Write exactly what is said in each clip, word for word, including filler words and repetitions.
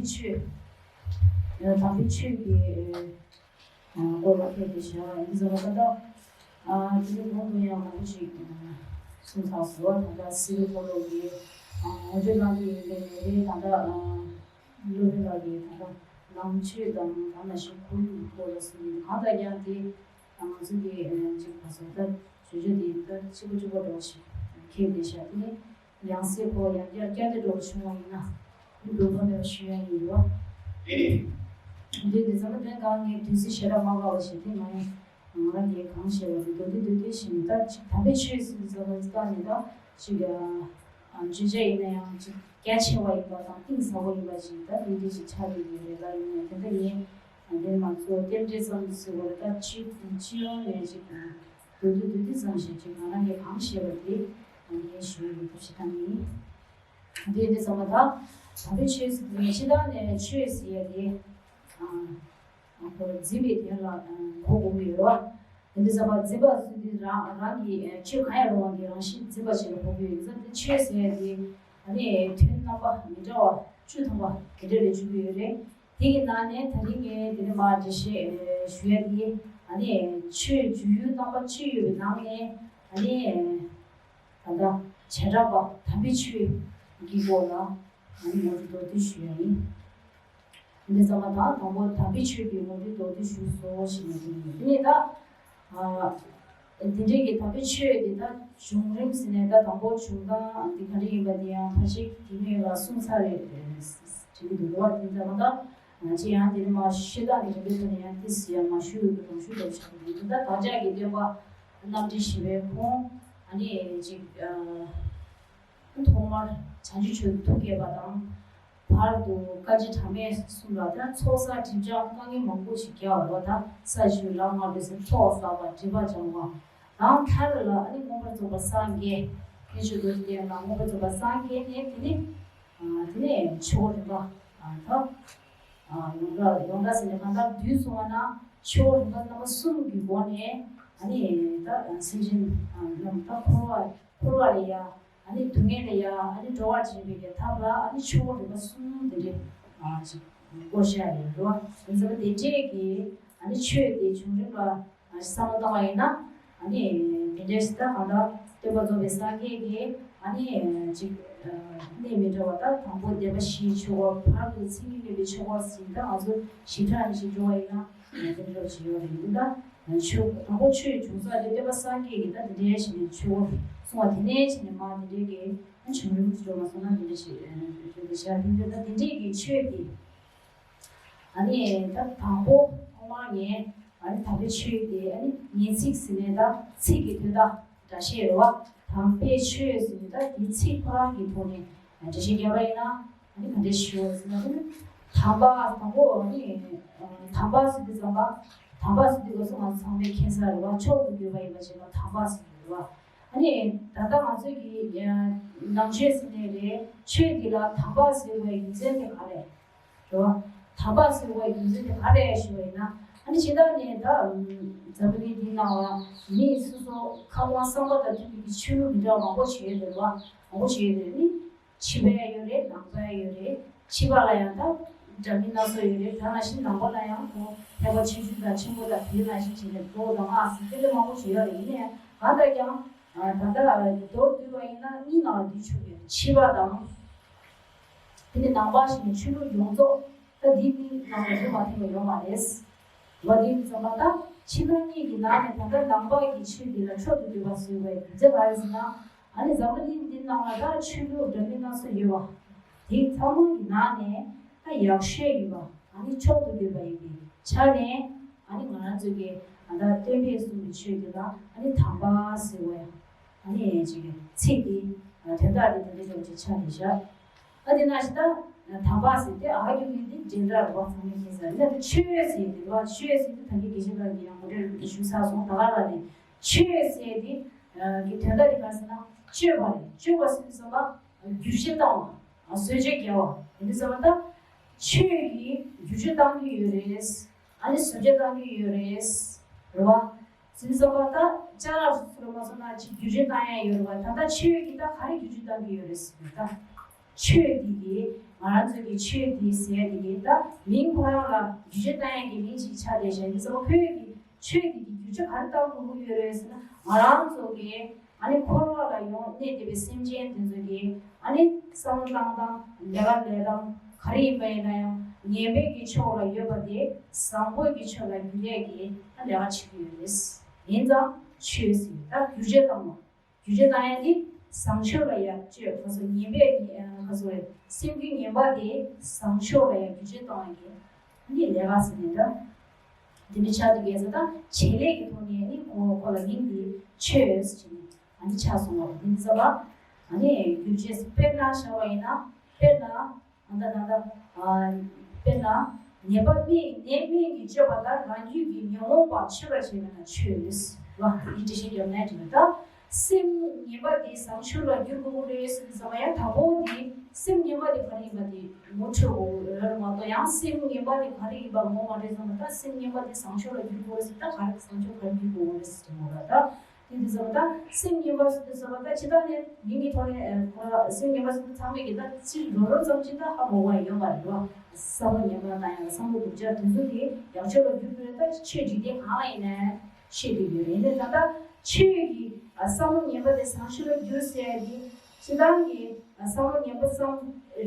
ཆོས། དམ་པའི་ཆོས་ཀྱི་སྐོར་ལ་ཕེབས་ཏེ་བྱ་བ་ཡིན་ཟེར་བ་ད་ལྟ། དེ་ནི་གོང་དུ་ཡང་མང་པོ་ཞིག་གསུངས་ཚར་སོང་། ད་ལྟ་སི་རི་ཕོ་ལོ་གི་ངོ་སྤྲོད་གནང་གི་ཡོད་པའི་ནས་རེད། ད་ལྟ་སློབ་དཔོན་ལགས་ཀྱིས་ད་ལྟ་ནང་ཆོས་དང་ད་ནང་བཞིན་ཁོར་ཡུག་སྐོར་ལ་གསུངས་ཡོད། གང་ལྟར་ཀྱང་དེ་ང་ཚོ་གི་ཅིག་ག་ཚོད་ལྟར་བརྗོད་བྱ་དེ་ད་གཅིག་པ་གཅིག་པ་འགྲོ་ཞིག་ཁེལ་བསྡད་ཤག་དེ་ནི། ཡང་སྲིད་ཁོ་ཡང་བསྐྱར་བསྐྱར་དུ་འགྲོ་བྱུང་བ་ཡིན་ན། འདོད་པ་མེད་པ་ཞུ་ཡ་ཡིན་རོ། འདི་འདི་ཚང་མ་དོན་གང་ངས་དུས་ཚོད་ཞེ་དྲག་མ་བཀག་པ་ཞིག་དེ་ང་ཡང་ང་རང་གིས་གང་བཤད་པ་དེ་མདོར་བསྡུས་མདོར་བསྡུས་ཤིག་ནི་ད་ཅིག་དམ་པའི་ཆོས་ཟེར་ཟེར་བ་ཙམ་ནི་ད་ཅིག་བརྗོད་བྱ་ཡིན་ན་ཡང་ཅིག་རྒྱ་ཆེ་བ་ཡིན་པ་དང་གཏིང་ཟབ་པོ་ཡིན་པ་ཞིག་ད་འདི་འདྲ་ཞིག་ཆགས་ཀྱི་ཡོད་རེད་ལ། ཡིན་ནའང་དེ་འདྲ་ཡིན་དེ་མ་གཏོགས་རྟེན་འབྲེལ་ཙམ་ཟེར་བ་རེད། ད་ཅིག་སྤྱི་ཡོངས་ནས་ཅིག་བསྡུས་བསྡུས་བསྡུས་བསྡུས་ཙམ་ཞིག་ཅིག་ང་རང་གིས་གང་ཤེས་པ་དེ་ངས་ཞུ་ཡི་ཐབས་ཤེས་བཏང་ཡིན། འདི་འདི་ཚང་མ་ད་དམ་པའི་ཆོས་ཟེར་དུས་ཕྱི་ནང་ནས་ཆོས་ཟེར་ཡ་དེ་ཁོ་འཛིན་པའི་དོན་ལ་གོ་དགོས་ཀྱི་ཡོད་པ། འདི་འདི་ཚང་མ་འཛིན་པ་ཟེར་དུས་རང་རང་གི་ཆོས་གང་ཡང་རུང་བ་གི་རང་བཞིན་འཛིན་པ་ཞིག་ལ་གོ་དགོས་ཡོད་ཙང་དེ་ཆོས་ཟེར་ཡ་དེ་ཨ་ནི་དོན་རྣམ་པ་མི་འདྲ་བ་བཅུ་ཐམ་པ་དེ་འདྲ་ལས་བྱུང་གི་ཡོད་རེད། དེ་གི་ནང་ནས་ད་རིང་ངས་དེ་ནས་མར་འགྲེལ་བཤད་ཞུ་ཡ་དེ་ཨ་ནི་ཆོས་བརྗོད་ཡུལ་རྣམ་པ་བཅུ་ཡོད་པའི་ནང་ནས་ཨ་ནི་ད་ལྟ་བྱེ་བྲག་པ་དམ་པའི་ཆོས་ཀྱི་སྐོར་ལ་ཨ་ནི་ངོ་སྤྲོད་མདོར་བསྡུས་ཞུ་ཡ་ཡིན། འདི་ཚང་མ་དང་དང་པོ་དམ་པའི་ཆོས་ཀྱི་ངོ་སྤྲོད་མདོར་བསྡུས་ཞུས་སོ་ཞེས་ནས་དེ་ནས་དེ་ནས་ད། འདི་འདྲའི་གི་དམ་པའི་ཆོས་འདི་ད་བྱུང་རིམ་ཟེར་ནས་ད་དང་པོ་བྱུང་སྟངས་འདི་ག་འདྲ་ཡིན་པ་འདི་ཡང་ཕལ་ཆེར་དེ་མིན་ལ་གསུངས་ཚར་རེད་དྲན་གྱི་འདུག་བ། དེ་ལྟར་ད་ང་ཚོས་ཡང་འདི་ནས་མར་ཤོད་སྟངས་ཀྱི་རིམ་པའི་ཐོག་ནས་ཡང་ཏོག་ཙམ་ཡང་མར་ཞུ་དགོས་ཀྱི་རང་ཞུ་འདྲ་བོ་ཆགས་ཀྱི་འདུག་ད་བདག་ཅག་གི་སྟོན་པ་རྣམ་འདྲེན་བཞི་པའི་ཁོང་ཨ་ནི་ཅིག་ཐོག་མར་བྱང་ཆུབ་མཆོག་ཏུ་ཐུགས་བསྐྱེད་པ་དང་། བར་དུ་བཀའ་དྲིན་གྲངས་མེད་གསུམ་ལ་ད་ཚོགས་བསགས་སྒྲིབ་སྦྱང་དཀའ་ངལ་མང་པོ་ཞིག་བརྒྱབ་པ་ད་ས་བཅུ་ལམ་ལྔ་ལུས་སེམས་ཚོགས་བསགས་པ་སྒྲིབ་པ་སྦྱང་བ་དང་མཐར་ལ་ཨ་ནི་མངོན་པར་རྫོགས་པ་སངས་རྒྱས་ཕན་ཆད་རྡོ་རྗེ་གདན་ལ་མངོན་པར་རྫོགས་པ་སངས་རྒྱས་ནས་དེ་ནས་དེ་ནས་ཆོས་འཁོར་རིམ་པ་ད་ཡོངས་གྲགས་ཡོངས་གྲགས་ཟེར་ནས་གང་ལྟར་བསྡུས་སོང་བ་ན་ཆོས་འཁོར་རིམ་པ་རྣམ་པ་གསུམ་གྱི་སྒོ་ནས་ཨ་ནི་ད་སེམས་ཅན་རྣམས་ད་འཁོར་བ་འཁོར་བ་ལས་ཡང་། ཨ་ནི་སྡུག་བསྔལ་ལས་ཡང་ཨ་ནི་སྒྲོལ་བར་བྱེད་པའི་གི་ཐབས་ལ་ཨ་ནི་ཆོས་འཁོར་རིམ་པ་གསུམ་དེ་འདྲའི་ཨ་ཅིག་བསྐོར་བཞག་ཡོད་རེད་བ། ཡིན་ཙང་དེ་འདྲས་ཀྱི་ཨ་ནི་ཆོས་དེ་བྱུང་རིམ་ལ་ཨ་བསམ་བློ་བཏང་བ་ཡིན་ན་ཨ་ནི་དེ་འདྲས་ད་གང་ལྟར་སྟོན་པ་རྫོགས་པའི་སངས་རྒྱས་ཀྱི་ཨ་ནི་ཅིག་གནས་མི་འདྲ་བ་ད་དང་པོ་བདེན་པ་བཞིའི་ཆོས་འཁོར། བར་དུ་མཚན་ཉིད་སྨིན་པའི་ཆོས་འཁོར་ཟེར། ད་ང་ཚོ་ཞིབ་ཕྲ་ནས་ཞིག་འགྲོ་བ་ཡིན་ན་དེ་འདྲ་ཞིག་ཡོད་རེད། འདི་ད། ཆོས་དང་པོ་ཆོས་བྱུང་ས་དེ་སྟོན་པ་སངས་རྒྱས་ཀྱིས་ད་དེ་འདྲའི་ཞིག་ནས་ཆོས་གསུང་བ་དེ་ནས་ཕྱིན་ནས་མ་དེ་འདྲའི་གི་བྱུང་རིམ་དུ་འགྲོ་བ་སོང་ན་དེ་འདྲ་ཞིག་རེད་དེ་ཤ་དེ་འདྲ་ད་དེ་འདྲའི་གི་ཆོས་དེ་ཨ་ནི་ད་དང་པོ་ཐོག་མར་ངས་ཨ་ནི་དམ་པའི་ཆོས་དེ་ཨ་ནི་ངེས་ཚིག་ཟེར་ནས་ད་ཚིག་གི་དོན་དག་འདྲ་ཤེས་རེད་བ། དམ་པའི་ཆོས་ཟེར་ནས་ད་དེ་ཚིག་ཁོ་རང་གི་ཐོག་ནས་འགྲེལ་བཤད་བརྒྱབ་པ་ཡིན་ན། ཨ་ནི་ག་འདྲ་ཞུ་བ་ཟེར་ན་ཨ་ནི་དམ་པ་དང་པོ་ཨ་ནི་དམ་པ་ཟེར་དུས་ཙམ་པ་དམ་པ་ཟེར་དུས་སྐབས་སུ་ང་ཚོ་ཚང་མས་མཁྱེན་གསལ་རེད་བ། མཆོག་ཏུ་གྱུར་པ་ཡིན་པ་བྱས་ན་དམ་པ་ཟེར་གྱི་རེད་བ། ཨ་ནི་ད་ལྟ་ང་ཚོས་ཀྱི་ནང་ཆོས་ཟེར་ནས་རེད། ཆོས་འདི་ལ་དམ་པ་ཟེར་བའི་རྒྱུ་མཚན་དེ་ག་རེ་རེད་བ། དམ་པ་ཟེར་བའི་རྒྱུ་མཚན་དེ་ག་རེ་ཞུ་བ་ཡིན་ན། ཨ་ནི་ཕྱི་ལྟར་ནས་ད་འཛམ་བུ་གླིང་འདི་ནང་ལ་མིས་སོ་སོ་ཁམས་དབང་བསམ་པ་དང་མཐུན་པའི་ཆོས་ལུགས་མི་འདྲ་བ་མང་པོ་བྱས་ཡོད་རེད་བ། མང་པོ་བྱས་ཡོད་རེད། ཨ་ནི། ཕྱི་པ་ཡང་ཡོད་རེད། ནང་པ་ཡང་ཡོད་རེད། ཕྱི་པ་ལ་ཡང་ད་འདྲ་མིན་སྣ་ཚོགས་ཡོད་རེད། ད་ནང་བཞིན་ནང་པ་ལ་ཡང་ཁོ་ཐེག་པ་ཆེ་ཆུང་དང་ཆེན་པོ་དང་དེ་ནང་བཞིན་བྱས་ནས་མདོ་དང་སྔགས་ཟེར་དེ་འདྲ་མང་པོ་ཞིག་ཡོད་རེད། ཡིན་ནའང་གང་ལྟར་ཀྱང་ད་ལྟ་མདོར་བསྡུས་པ་ཡིན་ན་གཉིས་ནང་ལ་འདུས་ཆོག་གི་རེད། ཕྱི་པ་དང་། དེ་ནས་ནང་པ་ཞིག་ནས་ཆོས་ལུགས་ཡོངས་རྫོགས་ད་འདི་གཉིས་ནང་ལ་འདུས་མ་ཐུབ་པ་ཡོད་མ་རེད། བ་དེ་ཙམ་པ་ད་ཕྱི་ནང་གཉིས་ཀྱི་ནང་ནས་ད་ལྟ་ནང་པ་གི་ཆོས་འདི་ལ་མཆོག་ཏུ་གྱུར་པ་ཟེར་བའི་རྒྱུ་མཚན་ག་རེ་ཟེར་ན། ཨ་ནི་འཛམ་བུ་གླིང་འདི་ནང་ལ་ད་ཆོས་ལུགས་འདྲ་མིན་སྣ་ཚོགས་ཡོད་པ། དེ་ཚང་མ་གི་ནང་ནས་ད་ཡག་ཤོས་ཡིན་པ། ཨ་ནི་མཆོག་ཏུ་གྱུར་པ་ཡིན་པའི་ཆ་ནས། ཨ་ནི་ང་རང་ཚོ་གི་ད་ལྟ་སྟོན་པས་གསུངས་པའི་ཆོས་དེ་ལ་ཨ་ནི་དམ་པ་ཟེར་བ་ཡང་། ཨ་ནི་ཅིག་ཚིག་དེ་དོན་དག་དེ་དེ་འདྲ་འདྲ་བོ་ཅིག་ཆགས་ནས་བཞག་ཨ་དེ་ནང་བཞིན་ད་དམ་པ་ཟེར་དེ་ཨ་རྒྱུ་གི་དེ་འདྲ་འདྲ་རེད་བ། ཚང་མས་མཁྱེན་གསལ་རེད། ད་ཆོས་ཟེར་དེ་རེད་བ། ཆོས་ཟེར་དེ་ད་གིན་དགེ་བཤེས་ལགས་ཀྱིས་ཡང་ངོ་སྤྲོད་རེ་རེ་ཞུས་ཚར་སོང་། ད་ག་ལ་ནས་ཆོས་ཟེར་དེ་གི་དོན་དག་དེ་ག་རེ་ཟེར་ན་སྤྱོད་པ་རེད། སྤྱོད་པ་ཟེར་དུས་ཙམ་པ་བསྒྱུར་བཅོས་བཏང་བ། བཟོ་བཅོས་རྒྱག་པ། དེ་དུས་ཙམ་པ་ད་ཆོས་ཀྱིས་བསྒྱུར་བཅོས་བཏང་གི་ཡོད་རེད། ཨ་ནི་བཟོ་བཅོས་བཏང་གི་ཡོད་རེད། རེད་བ། ཟེར་དུས་ཙམ་པ་ད་ཅ་ལག་སོ་སོར་མ་སོང་ན་ཅིག་བསྒྱུར་བཅོས་བཏང་ཡ་ཡོད་རེད་བ། ད་ལྟ་ཆོས་ཀྱིས་ད་ག་རེ་བསྒྱུར་བཅོས་བཏང་གི་ཡོད་རེད་ཟེར་ད། ཆོས་འདི་གི་ང་རང་ཚོ་གི་ཆོས་འདི་ཟེར་ཡ་འདི་གི་ད་མིང་ཁོ་རང་ལ་བསྒྱུར་བཅོས་བཏང་ཡ་གི་མིང་ཞིག་ཆགས་བསྡད་བཞག་འདི་ཚོ་ཁོའི་གི་ཆོས་འདི་གི་བསྒྱུར་བཅོས་ག་རེ་བཏང་དགོས་ཀྱི་ཡོད་རེད་ཟེར་ན་ང་རང་ཚོ་གི་ཨ་ནི་འཁོར་བ་ལ་ཡོང་གནས་བསྡད་པའི་སེམས་ཅན་དེ་ཚོ་གི་ཨ་ནི་བསམ་བློ་བཏང་སྟངས་ལས་ཀ་ལས་སྟངས་ག་རེ་ཡིན་པ་ཡིན་ན་ཡང་ངན་པའི་གི་ཕྱོགས་ལ་ཡོད་པ་དེ་བཟང་པོའི་གི་ཕྱོགས་ལ་བསྒྱུར་ཡས་ཀྱི་ཨ་ལས་ཀ་བྱེད་ཀྱི་ཡོད་རེད། ཡིན་ཙང་ཆོས་ཟེར་ད་བསྒྱུར་བཅོས་བཏང་བ། བསྒྱུར་བཅོས་བཏང་ཡ་དེ་བཟང་ཕྱོགས་ལ་ཡར་བཅོས་ག་ཚོད་ངན་པའི་ག་ཚོད་རེད་སེམས་རྒྱུད་ངན་པ་དེ་བཟང་ཕྱོགས་ལ་ཡར་བསྒྱུར་བཅོས་གཏོང་ཡ་གི་ནི་ལས་ཀ་ཟེར་ནས་འདྲ། དེ་འདྲ་ཆགས་འདུག་གས་ཟེར་ད་བྱེད་ལས་ཀྱི་ཐོག་ནས་ནི་གོ་གོ་ལ་མིང་དེ་ཆོས་ཟེར་ནས་ཨ་ནི་ཆགས་སོང་བ་དེ་འདྲ་ཟེར་བ། ཨ་ནི་བསྒྱུར་བཅོས་དཔེར་ན་བཞག་པ་ཡིན་ན་དཔེར་ན། ད་ལྟ་ད་ལྟ་དཔེར་ན་ནད་པ་སྨན་ནད་སྨན་གྱིས་བཅོས་པ་ལ་རང་རྒྱུད་ཀྱི་ཉོན་མོངས་པ་ཆོད་པར་བྱེད་པས་ན་ཆོས་ལ་འདི་འགྲེལ་བཤད་རྒྱབ་ན་འགྲིག་པ་ད། སེམས་ངན་པ་དེ་བཟང་ཕྱོགས་ལ་བསྒྱུར་དགོས་རེད་ཟེར་ཟེར་བ་ཡང་དང་པོ་དེ་སེམས་ངན་པ་དེ་ག་རེ་ཡིན་པ་དེ་ངོ་འཕྲོད་དགོས་རེད་མ་གཏོགས་ཡང་སེམས་ངན་པ་དེ་ག་རེ་ཡིན་པ་ངོ་མ་འཕྲོད་ཙང་མ་ད་སེམས་ངན་པ་དེ་བཟང་ཕྱོགས་ལ་བསྒྱུར་དགོས་རེད་ཟེར་ད་ག་རེ་བཟང་ཕྱོགས་ག་རེ་བསྒྱུར་དགོས་རེད་ཟེར་དྲན་དགོས་ར་ད། དེ་དུས་ཙམ་ད་སེམས་ངན་པ་ཟེར་དུས་ཙམ་ད་ཕྱི་ཐག་ནས་མིང་གི་ཐོག་ནས་ཁོ་ལ་སེམས་ངན་པ་ཟེར་དུས་ཚང་མས་ཀྱི་ད་ཕྱིར་འགྲོ་རོགས་ཙམ་ཅིག་ད་ཧ་གོ་བ་ཡོད་མ་རེད་བ། བསམ་བློ་ངན་པ་དང་ཡང་བསམ་བློ་སྡུག་ཅག་དེ་ཚོ་དེ་ཡག་ཕྱོགས་ལ་བསྒྱུར་དགོས་ད་ཆོས་འཇིག་རྟེན་གང་ལ་ཡིན་ནའི་ཤེས་དགོས་ཡོད་རེད། དེ་ད་ལྟ་ཆོས་ཀྱི་བསམ་བློ་ངན་པ་དེ་བཟང་ཕྱོགས་ལ་བསྒྱུར་ཟེར་ཡ་དེ་ཕྱི་ཐག་གི་བསམ་བློ་ངན་པ་བསམ་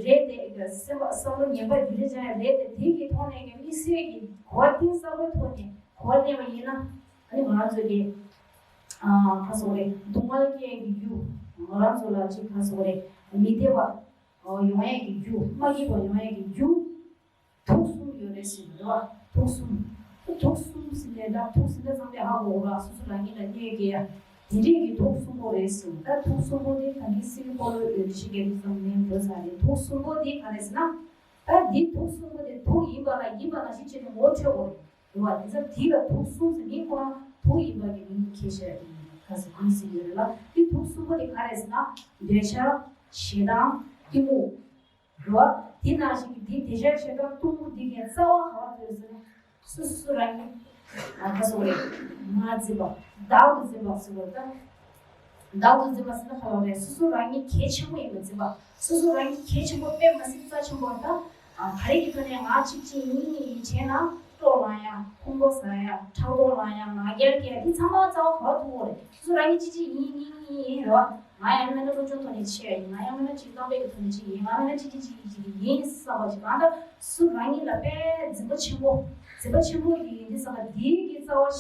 རེད་དེ་སེམས་པ་བསམ་བློ་ངན་པ་བསྒྱུར་རེད་ཅང་ཡ་རེད་དེ་དེ་གི་ཐོག་ནས་ཀྱི་དམིགས་བསལ་གྱི་གོ་བ་གཏིང་ཟབ་པོའི་ཐོག་ནས་གོ་བ་ལེན་པ་ཡིན་ན། ཨ་ནི་ང་རང་ཚོ་གི་ཨ་ག་སོགས་རེད་སྡུག་བསྔལ་སྐྱེ་ཡས་ཀྱི་རྒྱུ། ང་རང་ཚོ་ལ་ཅིག་ག་སོགས་རེད་མི་བདེ་བ་ཡོང་ཡས་ཀྱི་རྒྱུ་མ་སྐྱིད་པ་ཡོང་ཡས་ཀྱི་རྒྱུ་དུག་གསུམ་ཡོད་རེད་ཟེར་གྱི་འདུག་བ། དུག་གསུམ། དུག་གསུམ་ཟེར་ནས་ད་དུག་ཟེར་ན་ཚང་མས་ཧ་གོ་གི་རེད་སོ་སོ་རང་ཉིད་ལ་གནོད་སྐྱེལ་ཡ། དེ་འདྲས་ཀྱི་དུག་གསུམ་པོ་རེད་ཟེར་ད་དུག་གསུམ་པོ་དེ་ད་གིན་སྲིད་པའི་འཁོར་ལོའི་འོད་ཞིག་རྒྱལ་པོ་ཚང་མས་འདོད་ཚར་རེད་དུག་གསུམ་པོ་དེ་ག་རེད་ཟེར་ན། ད་འདི་དུག་གསུམ་པོ་དེ་དུག་ཡིན་པ་ལ་ཡིན་པ་ནང་བཞིན་བྱས་ནས་ངོ་འཕྲོད་དགོས་རེད། རེད་བ། དེ་ཚོ་དེ་ལ་དུག་གསུམ་ཟེར་མིང་ཁོ་རང་དུག་ཡིན་པ་གི་མིང་ཁྱེར་བཞག་ཡིན་ཁ་ཟེར་ཁུངས་ཟེར་ཡོད་རེད་ལ་དེ་དུག་གསུམ་པོ་དེ་ག་རེད་ཟེར་ན་འདོད་ཆགས་ཞེ་སྡང་གཏི་མུག་རེད་བ། དེ་ནང་བཞིན་གྱི་དེ་འདོད་ཆགས་ཞེ་སྡང་གཏི་མུག་འདི་གའི་རྩ་བ་ག་བ་ཐུག་ཟེར་ན་སོ་སོ་རང་ཉིད་ཨ་ཁ་སོ་རེད་ང་འཛིན་པ་བདག་ཏུ་འཛིན་པ་ཟེར་བ་དང་། བདག་ཏུ་འཛིན་པ་ཟེར་ན་ག་ལ་རེད། སོ་སོ་རང་ཉིད་གལ་ཆེན་པོ་ཡིན་པ་འཛིན་པ། སོ་སོ་རང་ཉིད་གལ་ཆེན་པོ་དཔེ་མ་སྲིད་རྩ་ཆེན་པོ་དང་། ག་རེ་གི་ཐོག་ནས་ང་གཅིག་གཅིག་ཡིན་ཡིན་བྱས་ན་སྤྲོ་ལངས་ཡ་ཕུང་པོ་ཟ་ཡ་ཕྲག་དོག་ལངས་ཡ་ང་རྒྱལ་སྐྱེ་ཡ་འདི་ཚང་མ་རྩ་བ་ག་བ་ཐུག་གོ་རེད། སོ་སོ་རང་ཉིད་གཅིག་གཅིག་ཡིན་ཡིན་ཡིན་ཡིན་རེད་བ། ང་ཡང་མིན་ན་སློབ་སྦྱོང་ཐོག་ནས་བྱས་ཡ་ཡིན། ང་ཡང་མིན་ན་ཅིག་རྐང་པའི་གི་ཐོག་ནས་བྱས་ཡིན། ང་མིན་ན་ཅིག་གཅིག་གཅིག་གཅིག་ཡིན་བསམ་པ་ཅིག་གང་ལྟར་སོ་སོ་རང་ཉིད་ལ་དཔེ་འཛིན་པ་ཆེན་པོ་འཛིན་པ་ཆེན་པོ་ཡིན་འདི་བསམ་པ་འདིའི་གི་རྩ་བ་བྱས་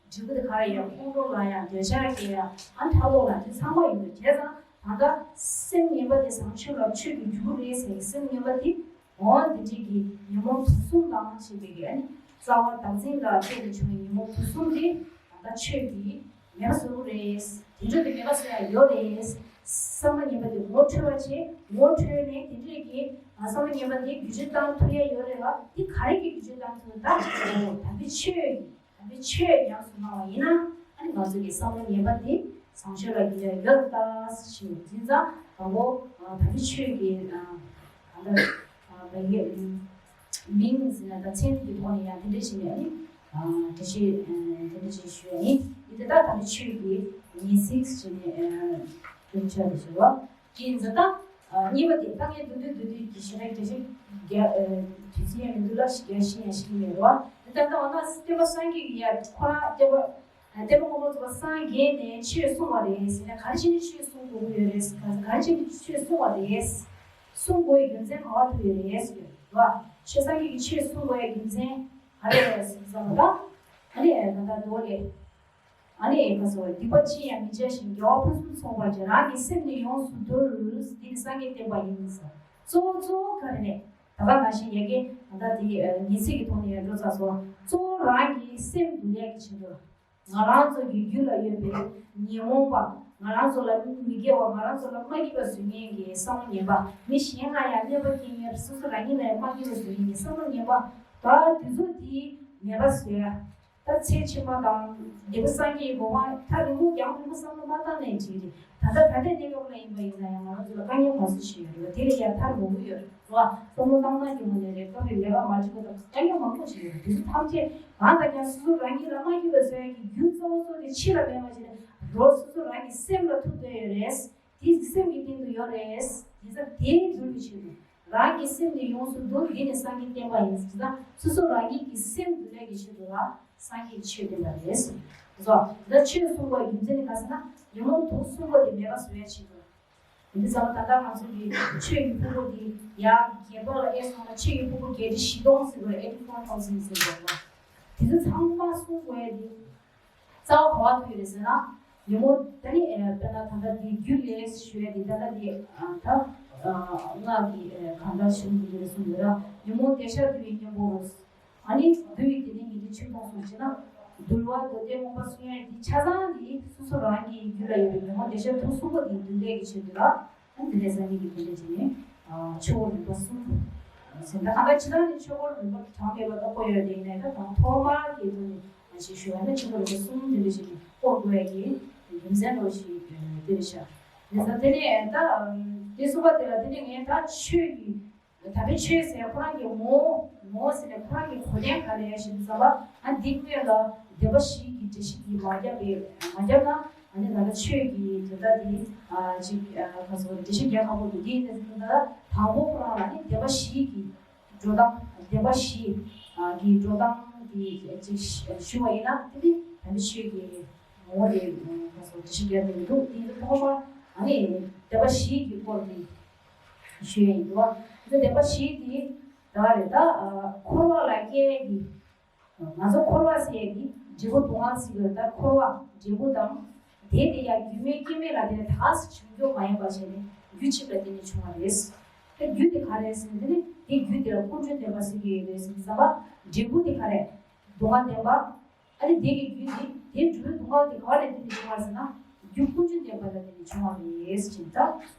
ཏེ། འབྲས་བུ་དེ་ག་རེ་ཡང་ཕུང་དཀྲོག་ལ་ཡང་འདོད་ཆགས་སྐྱེ་ཡང་ཨ་ཕྲག་དོག་ལ་དེ་ཚང་མ་ཡོད་རེད། བྱས་ཙང་ད་ལྟ་སེམས་ངན་པ་དེ་བཟང་ཕྱོགས་ལ་ཆོས་ཀྱི་འཇུག་རེད་ཟེར་སེམས་ངན་པ་དེ་འོ་འདི་འདྲས་ཀྱི་ཉོན་མོངས་དུག་གསུམ་དང་བཅས་པའི་གི་ཨ་ནི་རྩ་བ་བདག་འཛིན་ལ་བརྟེན་ནས་བྱུང་བའི་ཉོན་མོངས་དུག་གསུམ་དེ་ད་ལྟ་ཆོས་ཀྱིས་མེད་པ་བཟོ་གི་རེད། དེ་འདྲ་དེ་མེད་པ་བཟོ་ཡ་ཡོད་རེད། བསམ་པ་ངན་པ་དེ་ངོ་འཕྲོད་པ་བྱེད། ངོ་འཕྲོད་ནས་དེ་འདྲས་ཀྱི་བསམ་པ་ངན་པ་དེ་བསྒྱུར་བཅོས་བཏང་ཐུབ་ཡ་ཡོད་རེད་ལ་དེ་ག་རེ་གི་བསྒྱུར་བཅོས་བཏང་ཐུབ་ད་དམ་པའི་ཆོས་ཀྱི། དམ་པའི་ཆོས་ཉམས་སུ་བླང་བ་ཡིན་ན་ཨ་ནི་ང་ཚོ་གི་བསམ་བློ་ངན་པ་འདི་བཟང་ཕྱོགས་ལ་འགྱུར་ཡ་ཡོད་ད་ཞེས་འཛིན་ཙང་དང་པོ་དམ་པའི་ཆོས་ཀྱི་གང་ལྟར་བའི་མིང་ཟེར་ན་ད་མཚན་གྱི་ཐོག་ནས་ཡང་དེ་འདྲ་ཞིག་ནས་ཨ་ནི་འགྲེལ་བཤད་དེ་འདྲ་ཞིག་ཞུ་ཡ་ཡིན། འདི་ད་ལྟ་དམ་པའི་ཆོས་ཀྱི་ངེས་ཚིག་ཞེས་ནས་དཔེར་བྱ་དེ་ཞུ་བ། ཀྱི་འཛིན་སྟངས། གཉིས་པ་དེ་དཀའ་ངལ་མདུན་དུ་བསྡུས་དུས་ཀྱི་ཞེ་དྲག་འགྲེལ་བཤད་རྒྱག་དུས་ཚོད་ཡང་མི་འདུག་ལ་ཞིག་རྒྱག་ཤེས་ཡང་ཤེས་མེད་རོ། འདི་ལྟར་ལྟ་བ་ན་སྟོན་པ་སངས་རྒྱས་ཀྱི་ཡ་ཁོ་རང་སྟོན་པ་སྟོན་པ་ངོ་མ་རྫོགས་པ་སངས་རྒྱས་ནས་ཆོས་གསུང་བ་རེད་ཟེར་ན་ག་རེ་བྱས་ནས་ཆོས་གསུང་དགོས་ཀྱི་ཡོད་རེད། ག་རེ་བྱས་ནས་ཆོས་གསུང་བ་རེད། གསུང་དགོས་ཡའི་རྒྱུ་མཚན་ག་བ་ཐུག་ཡོད་རེད་ཟེར་གྱི་རེད་བ། ཆོས་སངས་རྒྱས་ཀྱི་ཆོས་གསུང་དགོས་ཡའི་རྒྱུ་མཚན་ག་རེ་རེད་ཟེར་བ་ད། ཨ་ནི་ད་ལྟ་མདོ་ལས། ཨ་ནི་ཁ་སོ་སྡིག་པ་ཅི་ཡང་མི་བྱ་ཞིང་། དགེ་བ་ཕུན་སུམ་ཚོགས་པར་བྱ། རང་གི་སེམས་ནི་ཡོངས་སུ་འདུལ། འདི་ནི་སངས་རྒྱས་བསྟན་པ་ཡིན་ཟེར། གཙོ་བོ་གཙོ་བོ་ག་རེ་རེད། ད་ག་ནང་བཞིན་ཡ་གི་ད་ལྟ་དེ་ངེས་ཚིག་གི་ཐོག་ནས་ཡ་འགྲོ་ཚར་སོང་། གཙོ་བོ་རང་གི་སེམས་འདུལ་ཡ་གི་ཆེད་དུ་ང་རང་ཚོ་གི་རྒྱུད་ལ་ཡོད་པའི་ཉོན་མོངས་པ་ང་རང་ཚོ་ལ་མི་དགེ་བ་ང་རང་ཚོ་ལ་མ་སྐྱིད་པ་བཟོ་མཁན་གྱི་བསམ་བློ་ངན་པ་མི་གཞན་ལ་ཡང་གནོད་པ་སྐྱེལ་མཁན་སོ་སོ་རང་ཉིད་ལ་ཡང་མ་སྐྱིད་པ་བཟོ་མཁན་གྱི་བསམ་བློ་ངན་པ་ད་དེ་ཚོ་དེ་མེད་པ་བཟོ་ཡ། ད་ཚེ་ཕྱི་མ་དང་འབྲས་བུ་སངས་རྒྱས་ཀྱི་གོ་འཕང་ཐག་རིང་པོ་རྒྱང་རིང་པོ་བསམ་བློ་མ་བཏང་ནའི་འགྲིག་རེད། ད་ལྟ་ད་ལྟའི་གནས་སྐབས་ལ་ཡིན་པ་ཡིན་ན་ཡང་ང་རང་ཚོ་ལ་དཀའ་ངལ་མང་པོ་ཞིག་ཡོད་རེད་བ། དེ་ལ་ཡང་ཐབས་མང་པོ་ཡོད་རེད་བ། བསམ་བློ་བཏང་སྟངས་ཀྱི་ངོས་ནས་རེད། སྐབས་རེ་ལས་ཀ་མ་འགྲིག་པ་དང་དཀའ་ངལ་མང་པོ་ཞིག་ཡོད་རེད། དེ་ཚོ་ཐམས་ཅད་གང་ལྟར་ཀྱང་སོ་སོ་རང་ཉིད་ལ་མ་སྐྱིད་པ་བཟོ་ཡ་གི་རྒྱུ་གཙོ་བོ་གཙོ་དེ་ཕྱི་ལ་མེད་པ་ཞིག་རེད། རོ་སོ་སོ་རང་གི་སེམས་ལ་ཐུག་བསྡད་ཡོད་རེད། དེ་སེམས་ཀྱི་སྟེང་དུ་ཡོད་རེད། དེ་ཚོ་དེ་འདུལ་བའི་ཆེད་དུ། རང་གི་སེམས་ནི་ཡོངས་སུ་འདུལ། འདི་ནི་སངས་རྒྱས་བསྟན་པ་ཡིན། ཅེས་དང་། སོ་སོ་རང་ཉིད་ཀྱི་སེམས་འདུལ་ལས་ཀྱི་ཆེད་དུ་ལ་སངས་རྒྱས་ཀྱི་ཆོས་བསྟན་པ་རེད། སོ། འདི་ཆོས་གསུངས་པའི་རྒྱུ་མཚན་ནི་ག་ཟེར་ན། ཉོན་མོངས་དུག་གསུམ་པོ་དེ་མེད་པ་བཟོ་ཡ་ཆེད་དུ། འདི་ཚང་མ་ད་ལྟ་ང་ཚོ་གི་ཆོས་ཀྱི་ཕུང་པོ་འདི་ཡར་རྒྱས་པ་ལ་ཨེ་སོང་ན། ཆོས་ཀྱི་ཕུང་པོ་བརྒྱད་ཁྲི་བཞི་སྟོང་ཟེར་བ། ཨེ་ཊི་ཕོར་ཐའོ་ཟེན་ཟེར་བ། དེ་ཚོ་ཚང་མ་གསུངས་དགོས་ཡ་དེ། རྩ་བ་ག་པར་ཐུག་ཡོད་རེད་ཟེར་ན། ཉོན་མོངས་ད་ནི་ཨེ་དཔེར་ན་ད་ལྟ་འདི་རྒྱུད་ལས་ཞུ་ཡ་འདི་ད་ལྟ་འདི་ཨ་ད་ཨ་སྔགས་ཀྱི་ཨེ་གང་ལྟར་གཞུང་འདི་ལས་གསུངས་ཡོད་ར། ཉོན་མོངས་བདེ་ཤར་འདུལ་བའི་གཉེན་པོ། ཨ་ནི་འདུལ་བའི་དེ་ནི་ཉན་ཐོས་ཆོས་སྐྱོང་སོགས་བྱས་ན། འདུལ་བ་མདོ་སྡེ་མངོན་པ་གསུང་ཡ་འདི་ཆ་ཚང་འདི་སོ་སོ་རང་གི་རྒྱུད་ལ་ཡོད་པའི་ཉོན་མོངས་བདེ་ཤར་དུག་གསུམ་པོ་འདི་འདུལ་ལས་ཀྱི་ཆེད་དུ་ལ། ཨ་ནི་དེ་ནས་སངས་རྒྱས་ཀྱིས་དེ་འདྲ་བྱས་ནས་ཨ་ཆོས་འཁོར་རིམ་པ་གསུམ་ཟེར། ད་གང་ལྟར་ཕྱི་ནང་ནས་ཆོས་འཁོར་རིམ་པ་གྲངས་མེད་པ་ད་བསྐོར་ཡོད་དེ། ཡིན་ནའི་ད་དང་ཐོག་མར་གྱི་དོན་ནས་ཞེས་ཞུ་བ་ནི་ཆོས་འཁོར་རིམ་པ་གསུམ་དེ་འདྲ་ཞིག་བསྐོར་དགོས་ཡ་གི་རྒྱུ་མཚན་འདྲ་ཞིག་དེ་རེད་ཤག་ལགས་སོ། དེ་ནས་ད་དེ་གསུངས་པ་དེ་ལ་དེ་ནས་ངས་ད་ཆོས་ཀྱི་དམ་པའི་ཆོས་ཟེར་ཁོ་རང་གི་ངོ་བོ། ངོ་བོ་ཟེར་ནས་ཁོ་རང་གི་གོ་དོན་ག་རེ་ཞིག་བསམ་པ། ཨ་འདི་སྔོན་ལ་བདེན་པ་བཞི་གི་འགྲེལ་བཤད་འདི་མ་བརྒྱབ་པའི་མ་བརྒྱབ་ན། ཨ་ནི་ད་ལྟ་ཆོས་ཀྱི་དོན་དག་འདི་ཨ་ཅིག་ཨ་ག་ཟེར་འགྲེལ་བཤད་རྒྱག་ཁག་པོ་འདུག་དེ་ཡིན་ཙང་ད་དང་པོ་ཁོ་རང་ལ་ནི་བདེན་པ་བཞི་གི་འགྲོ་སྟངས། བདེན་པ་བཞི་ཨ་གི་འགྲོ་སྟངས་འདི་ཅིག་ཞུ་བ་ཡིན་ན། དེ་ནི་དམ་པའི་ཆོས་ཀྱི་ངོ་བོ་དེ་ག་ཟེར་འགྲེལ་བཤད་རྒྱག་དགོས་འདུག་དེ་ཡིན་ཙང་ཐོག་མར་ཨ་ནི་བདེན་པ་བཞི་གི་སྐོར་དེ་ཞུ་ཡ་ཡིན་འདུག་བ། དེ་བདེན་པ་བཞི་དེ་ག་རེ་རེད། ད་ཨ་འཁོར་བ་ལ་སྐྱེ་ཡ་གི། ང་ཚོ་འཁོར་བ་ཟེར་ཡ་གི་འབྲས་བུ་སྡུག་བསྔལ་ཟེར་གི་རེད། ད་འཁོར་བ་འབྲས་བུ་དང་། དེ་དེ་ཡང་རྒྱུ་མེད་རྐྱེན་མེད་ལ་བརྟེན་ནས་ད་ག་སེ་བྱུང་རྒྱུ་མ་ཡིན་པ་བྱས་ནས་རྒྱུ་གཅིག་ལ་བརྟེན་ནས་བྱུང་བ་རེད། ད་རྒྱུ་དེ་ག་རེ་ཟེར་ན། དེ་ནི་དེ་རྒྱུ་དེ་ལ་ཀུན་འབྱུང་བདེན་པ་ཟེར་གི་ཡོད་རེད་ཟེར་ཙམ་པ། འབྲས་བུ་དེ་ག་རེ། སྡུག་བསྔལ་བདེན་པ། ཨ་ནི་དེ་གི་རྒྱུ་དེ། དེ་འབྲས་བུ་སྡུག་བསྔལ་དེ་ག་རེ་བརྟེན་ནས་བྱུང་བ་ཟེར་ན། རྒྱུ་ཀུན་འབྱུང་བདེན་པ་ལ་བརྟེན་ནས་བྱུང་བ་རེད་ཟེར། ད་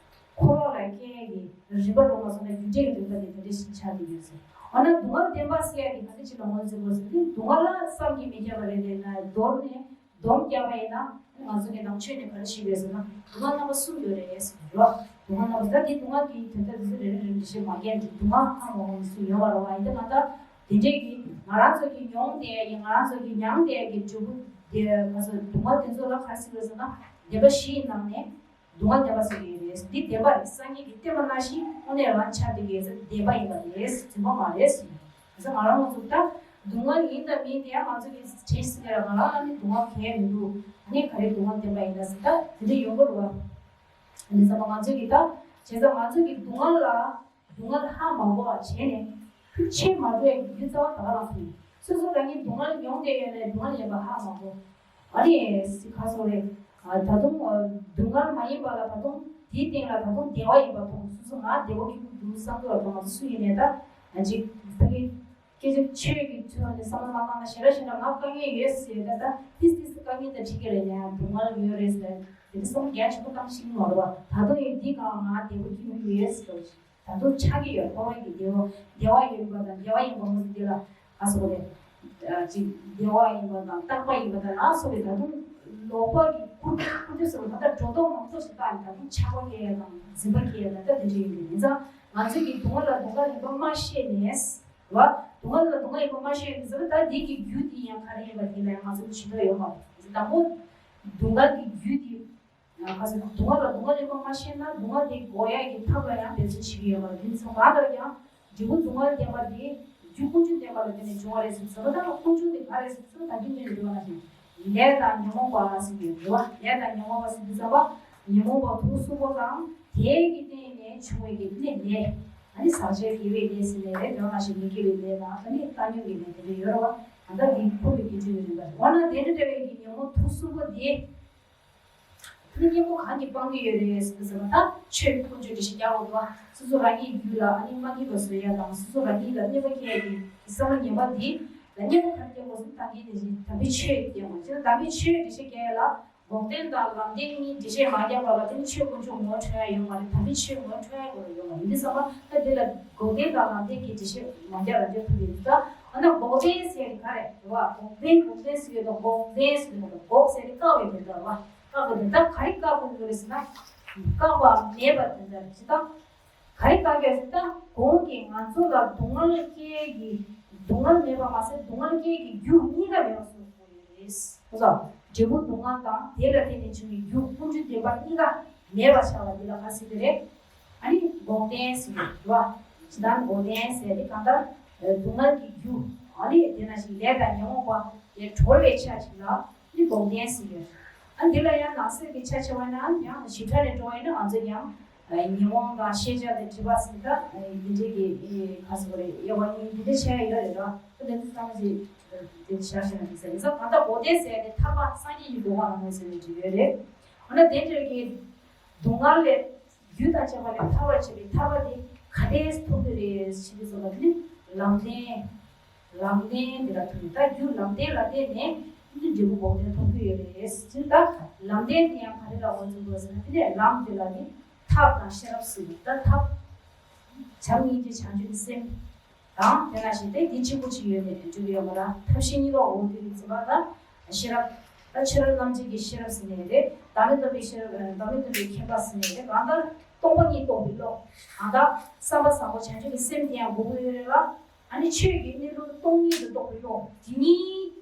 འཁོར་བ་ལ་སྐྱེ་ཡ་གི་རིམ་པ་འགྲོ་མ་སོང་ན་རྒྱུ་འབྲས་ཀྱི་རིམ་པ་དེ་དེ་འདྲ་ཞིག་ཆགས་ཀྱི་ཡོད་ཟེར། འོ་ན་སྡུག་བསྔལ་བདེན་པ་ཟེར་ཡ་དེ་ག་ཚོད་ཅིག་ལ་ངོས་འཛིན་དགོས་ཟེར་ན། སྡུག་བསྔལ་ལ་བསམ་གྱིས་མི་ཁྱབ་པ་རེད་དེ། ན་མདོར་ནས་སྡོམ་རྒྱག་པ་ཡིན་ན། ང་ཚོ་གི་ནང་ཆོས་ནས་ག་རེ་ཞིག་རེད་ཟེར་ན། སྡུག་བསྔལ་རྣམ་པ་གསུམ་ཡོད་རེད་ཟེར་བ་རེད། སྡུག་བསྔལ་རྣམ་པ་ཟེར་ད་དེ་སྡུག་བསྔལ་གྱི་དོན་དག་དེ་ཚོ་རེ་རེ་རེ་རེ་ཞིག་མ་རྒྱག་ན་སྡུག་བསྔལ་ཧ་མ་གོ་མི་སུ་ཡོད་པ་རེད་བ། ཡིན་ད་ང་ད། དེ་འདྲས་ཀྱི་ང་རང་ཚོ་གིས་མྱོང་བསྡད་ཡ་གི། ང་རང་ཚོ་གིས་མྱངས་བསྡད་ཡ་གི་འབྲས་བུ་དེ། ང་ཚོ་སྡུག་བསྔལ་དེ་ཚོ་ལ་ག་རེ་ཟེར་དགོས་ཟེར་ན། བདེན་པ་བཞིའི་ནང་ནས་སྡུག་བསྔལ་བདེན་པ་ཟེར་གྱི་ཡོད་རེད། འདི་བདེན་པ་རེད། སངས་རྒྱས་ཀྱིས་བསྟན་པ་ནང་བཞིན་དངོས་གནས་རང་ཆགས་བསྡད་ཀྱི་ཡོད་ཚེ་བདེན་པ་ཡིན་པ་རེད། རྫུན་མ་མ་རེད་ཟེར། ང་ཚོ་ང་རང་ང་ཚོ་ད་སྡུག་བསྔལ་ཡིན་དང་མིན་དེ་ཡང་ང་ཚོ་གིས་དྲན་ཤེས་ཀྱི་རེད། ང་རང་ལ་ནི་སྡུག་བསྔལ་གང་ཡང་མི་འདུག་ཨ་ནི་ག་རེ་སྡུག་བསྔལ་བདེན་པ་ཡིན་ན་ཟེར། ད་དེ་འདྲ་ཡོང་གི་རེད་བ། ཨ་ནི་ཚང་མ་ང་ཚོ་གིས་ད་བྱས་ཙང་ང་ཚོ་གིས་སྡུག་བསྔལ་ལ། སྡུག་བསྔལ་ཧ་མ་གོ་བ་བྱས་ནས་ཤུགས་ཆེ་མ་འགྲོ་ཡ་གི་རྒྱུ་རྩ་བ་ད་ག་ལ་སོང་། སོ་སོ་རང་ཉིད་སྡུག་བསྔལ་མྱོང་བསྡད་ཡོད་ནའི་སྡུག་བསྔལ་ཡིན་པ་ཧ་མ་གོ། ཨ་ནི་སི་ཁ་སོ་རེད། ད་དུང་སྡུག་བསྔལ་མ་ཡིན་པ་ལ་ད་དུང་དེའི་སྟེང་ལ་ད་དུང་བདེ་བ་ཡིན་པ་མཐོང་། སོ་སོ་ང་བདེ་བོ་སྐྱིད་པོ་འདུག་བསམ་གྱི་རེད་བ། ང་ཚོ་སུ་ཡིན་ནའི་ད་ང་ཅིག་ད་གི་སྐད་ཆ་ཆོས་ཀྱི་ཐོག་ནས་བསམ་བློ་མ་བཏང་ན་ཞེ་དྲག་ཞེ་དྲག་ང་དཀའ་ངལ་ཡོད་ཟེར། ད་ད་ཏིས་ཏིས་དཀའ་ངལ་ད་འགྲིག་གི་རེད། ཡང་སྡུག་བསྔལ་ཡོད་རེད་ཟེར། དེ་འདྲ་བསམ་བློ་རྒྱ་ཆེན་པོ་བཏང་ཤེས་ཀྱི་མ་རེད་བ། ད་དུང་ཡང་འདི་གང་ང་བདེ་བོ་སྐྱིད་པོ་ཡོད་ཟེར། ད་དུང་ཆགས་ཀྱི་ཡོད། འཁོར་བའི་གི་བདེ་བ། བདེ་བ་ཡིན་པ་དང་བདེ་བ་ཡིན་པ་མ་ཟད་དེ་ལ་ག་ཟེར་དགོས་རེད། ཅིག་བདེ་བ་ཡིན་པ་དང་རྟག་པ་ཡིན་པ་དང་ལ་སོགས་པའི་ད་དུང་ལོག་པ་གི་ཁུར་ཁུར་དུས་སུ་ད་ལྟ་སྒྲོ་འདོགས་མང་པོ་ཞིག་བཏགས་ནས་ད་དུང་ཆགས་པ་སྐྱེ་ཡ་དང་འཛིན་པ་སྐྱེ་ཡ་དང་ད་དེ་འདྲ་ཡིན་པས། ཡིན་ཙང་ང་ཚོས་ཀྱི་སྡུག་བསྔལ་ལ་སྡུག་བསྔལ་ཡིན་པ་མ་ཤེས་ནས་བ། སྡུག་བསྔལ་ལ་སྡུག་བསྔལ་ཡིན་པ་མ་ཤེས་ནས་ཟེར་བ། ད་འདི་གི་རྒྱུ་འདི་ཡང་ག་རེ་ཡིན་པ་དེ་ལ་ཡང་ང་ཚོ་ཇུས་གཏོགས་ཡོད་མ་རེད། དང་པོ་སྡུག་བསྔལ་གྱི་རྒྱུ་འདི། ཁ་སང་སྡུག་བསྔལ་ལ་སྡུག་བསྔལ་ཡིན་པ་མ་ཤེས་ན། སྡུག་བསྔལ་དེ་འགོག་ཡ་གི་ཐབས་ལ་ཡང་འབད་བརྩོན་བྱེད་ཀྱི་ཡོད་པ་རེད། དེ་ཚོ་གང་ལྟར་ཀྱང་འབྲས་བུ་སྡུག་བསྔལ་བདེན་པ་དེ་རྒྱུ་ཀུན་འབྱུང་བདེན་པ་ལ་བརྟེན་ནས་བྱུང་བ་རེད་ཟེར་ཟེར་བ་དང་། ཀུན་འབྱུང་དེ་ག་རེ་ཟེར་ཟེར་ན། ད་རྒྱུ་འབྲས་ལ་འགྲོ་བ་ནང་བཞིན་ལས་དང་ཉོན་མོངས་པ་ཟེར་གྱི་ཡོད་རེད་བ། ལས་དང་ཉོན་མོངས་པ་ཟེར་དུས་ཙམ་པ་ཉོན་མོངས་པ་དུག་གསུམ་པོ་དང་། དེ་གི་སྟེང་ནས་བྱུང་བའི་གི་ནི་ལས། ཨ་ནི་ཟག་བཅས་དགེ་བའི་ལས་ཟེར་ནས་རེད། དེ་ནང་བཞིན་མི་དགེ་བའི་ལས་དང་། ཨ་ནི་བཏང་སྙོམས་ཀྱི་ལས་དེ་འདྲ་ཡོད་རེད་བ། ད་ལྟ་འདི་ཁོ་བོའི་དགེ་སྦྱོར་གྱི་རིམ་པ་རེད། འོ་ན་དེ་འདྲ་འདྲ་བའི་གི་ཉོན་མོངས་དུག་གསུམ་པོ་དེ། ཨ་ནི་གཉེན་པོ་གང་གིས་སྤང་གི་ཡོད་རེད་ཟེར་ན། ད་ཆོས་ཀུན་སྤྱོད་འགྲེལ་བཤད་རྒྱག་དགོས་འདུག་བ། སོ་སོ་རང་ཉིད་རྒྱུད་ལ་ཨ་ནི་མ་སྐྱིད་པ་བཟོ་ཡ་དང་། སོ་སོ་རང་ཉིད་ལ་གནོད་པ་སྐྱེལ་ཡ་གི་བསམ་བློ་ངན་པ་འདི་ལ་གཉེན་པོ་ག་རེ་སྐྱེལ་དགོས་ཟེར་ན། ད་གིན་ནས་བཞིན་དམ་པའི་ཆོས་སྐྱེལ་དགོས། ཅེས་དམ་པའི་ཆོས་འགྲེལ་བཤད་རྒྱག་ཡ་ལ་འགོག་བདེན་དང་ལམ་བདེན་གཉིས་འགྲེལ་བཤད་མ་རྒྱག་པ་ལ་དེ་ནི་ཆོས་ཀུན་སྤྱོད་ངོ་འཕྲོད་ཡ་ཡོད་མ་རེད། དམ་པའི་ཆོས་ངོ་འཕྲོད་ཡ་ཡོད་མ་རེད། ཡིན་དུས་ཙམ་པ་ད་དེ་ལ་འགོག་བདེན་དང་ལམ་བདེན་གྱི་འགྲེལ་བཤད་མ་རྒྱག་རང་རྒྱག་ཐུབ་ཡོད་ད། འོ་ན་འགོག་བདེན་ཟེར་ག་རེ་རེད་བ། འགོག་བདེན་འགོག་བདེན་ཟེར་ཡོད་དོ། འགོག་བདེན་ཟེར་ཡོད་དོ། འགོག་ཟེར་ནི་བཀག་པའི་དོན་དག་རེད་བ། བཀག་པའི་དོན་དག་ག་རེ་བཀག་དགོས་ཀྱི་རེད་ཟེར་ན། བཀག་པ་མེད་པ་དོན་དག་རེད། ཅི་ལྟར། ག་རེ་བཀག་ཡོད་ཟེར་ན། གོང་གི་ང་ཚོ་ལ་སྡུག་བསྔལ་སྐྱེ་གི་སྡུག་བསྔལ་མེད་པ་མ་ཟད། སྡུག་བསྔལ་སྐྱེ་གི་རྒྱུ་གཉིས་ཀ་མེད་པ་བཟོ་དགོས་ཡོད་རེད། ཧོ་ཙང་འབྲས་བུ་སྡུག་བསྔལ་དང་དེ་ལ་བརྟེན་ནས་བྱུང་བའི་རྒྱུ་ཀུན་འབྱུང་བདེན་པ་གཉིས་ཀ་ མེད་པར་བྱ་བ་འདི་ལ་ག་ཟེར་གྱི་རེད། ཨ་ནི་འགོག་བདེན་ཟེར་གྱི་རེད་བ། ཇི་ལྟར་འགོག་བདེན་ཟེར་ཏེ་གང་ལྟར་སྡུག་བསྔལ་གྱི་རྒྱུ། ཨ་ནི་དེ་ནང་བཞིན་ལས་དང་ཉོན་མོངས་པ་དེ་གྲོལ་བའི་ཆ་ཅིག་ལ་ནི་འགོག་བདེན་ཟེར་གྱི་རེད། ཨ་འདི་ལ་ཡང་ནང་གསེས་ཀྱི་ཆ་ཕྱེ་བ་ན་ཡང་ཞིབ་ཕྲ་ནས་འགྲོ་བ་ཡིན་ན་ང་ཚོ་ཡང་ཉོན་མོངས་དང་ཤེས་བྱ་དང་སྒྲིབ་པ་ཟེར་ད་འདི་འདྲའི་གི་ག་ཟེར་དགོས་རེད། དབྱེ་བ་གཉིས་འདི་འདྲ་ཕྱེ་ཡ་ཡོད་རེད་ར། ཨ་དེ་ཚོ་ཚང་མ་ཅིག་དེ་བཞག་ཤེས་ན་འགྲིག་ས་ཡིན་ཙང་གང་ལྟར་འགོག་བདེན་ཟེར་ཡ་དེ་ཐར་པ་སངས་རྒྱས་ཀྱི་གོ་འཕང་ལ་མོས་ཟེར་ནས་བྲིས་ཡོད་རེད། འོ་ན་དེ་འདྲ་གི་སྡུག་བསྔལ་ལས་རྒྱུ་དང་བཅས་པ་ལས་ཐར་བར་བྱེད་པའི་ཐར་པ་དེ་ག་དེ་ཐོབ་ཀྱི་རེད་ཞེས་པའི་བསམ་པ་དེ་ནི་ལམ་བདེན། ལམ་བདེན་དེ་ལ་ཐུག་ནས་ད་རྒྱུ་ལམ་བདེན་ལ་བརྟེན་ནས་ནི་འབྲས་བུ་འགོག་བདེན་ཐོབ་ཀྱི་ཡོད་རེད། དེ་ད་ལམ་བདེན་དེ་ཡང་ག་རེ་ལ་འོས་འཚམ་དགོས་ཟེར་ན་དེ་ནས་ལམ་དེ་ལ་ནི་ཐབས་དང་ཤེས་རབ་ཟེར་ད་ཐབས་བྱམས་སྙིང་རྗེ་བྱང་ཆུབ་ཀྱི་སེམས། དང་དེ་ནང་བཞིན་ཏེ་འདི་གཅིག་པུ་གཅིག་ཡོད་ནས་འགྲུབ་ཡོད་མ་རེད། ཐབས་ཤེས་གཉིས་ཀ་འོག་ཏུ་ཡིན་ཟེར་བ་ལ་ཤེས་རབ། ད་ཕྱི་རོལ་རྣམ་འབྱེད་ཀྱི་ཤེས་རབ་ཟེར་ནས་རེད། བདག་མེད་རྟོགས་པའི་ཤེས་རབ། བདག་མེད་རྟོགས་པའི་མཁྱེན་པ་ཟེར་ནས་རེད། གང་ལྟར་སྟོང་པ་ཉིད་རྟོགས་པའི་བློ། གང་ལྟར་བསམ་པ་བཟང་པོ་བྱང་ཆུབ་ཀྱི་སེམས་དེ་ཡང་དགོས་ཀྱི་ཡོད་རེད་ལ། ཨ་ནི་ཆོས་ཀྱི་གནས་ལུགས་སྟོང་ཉིད་དུ་རྟོགས་པའི་བློ་དེ་གཉིས།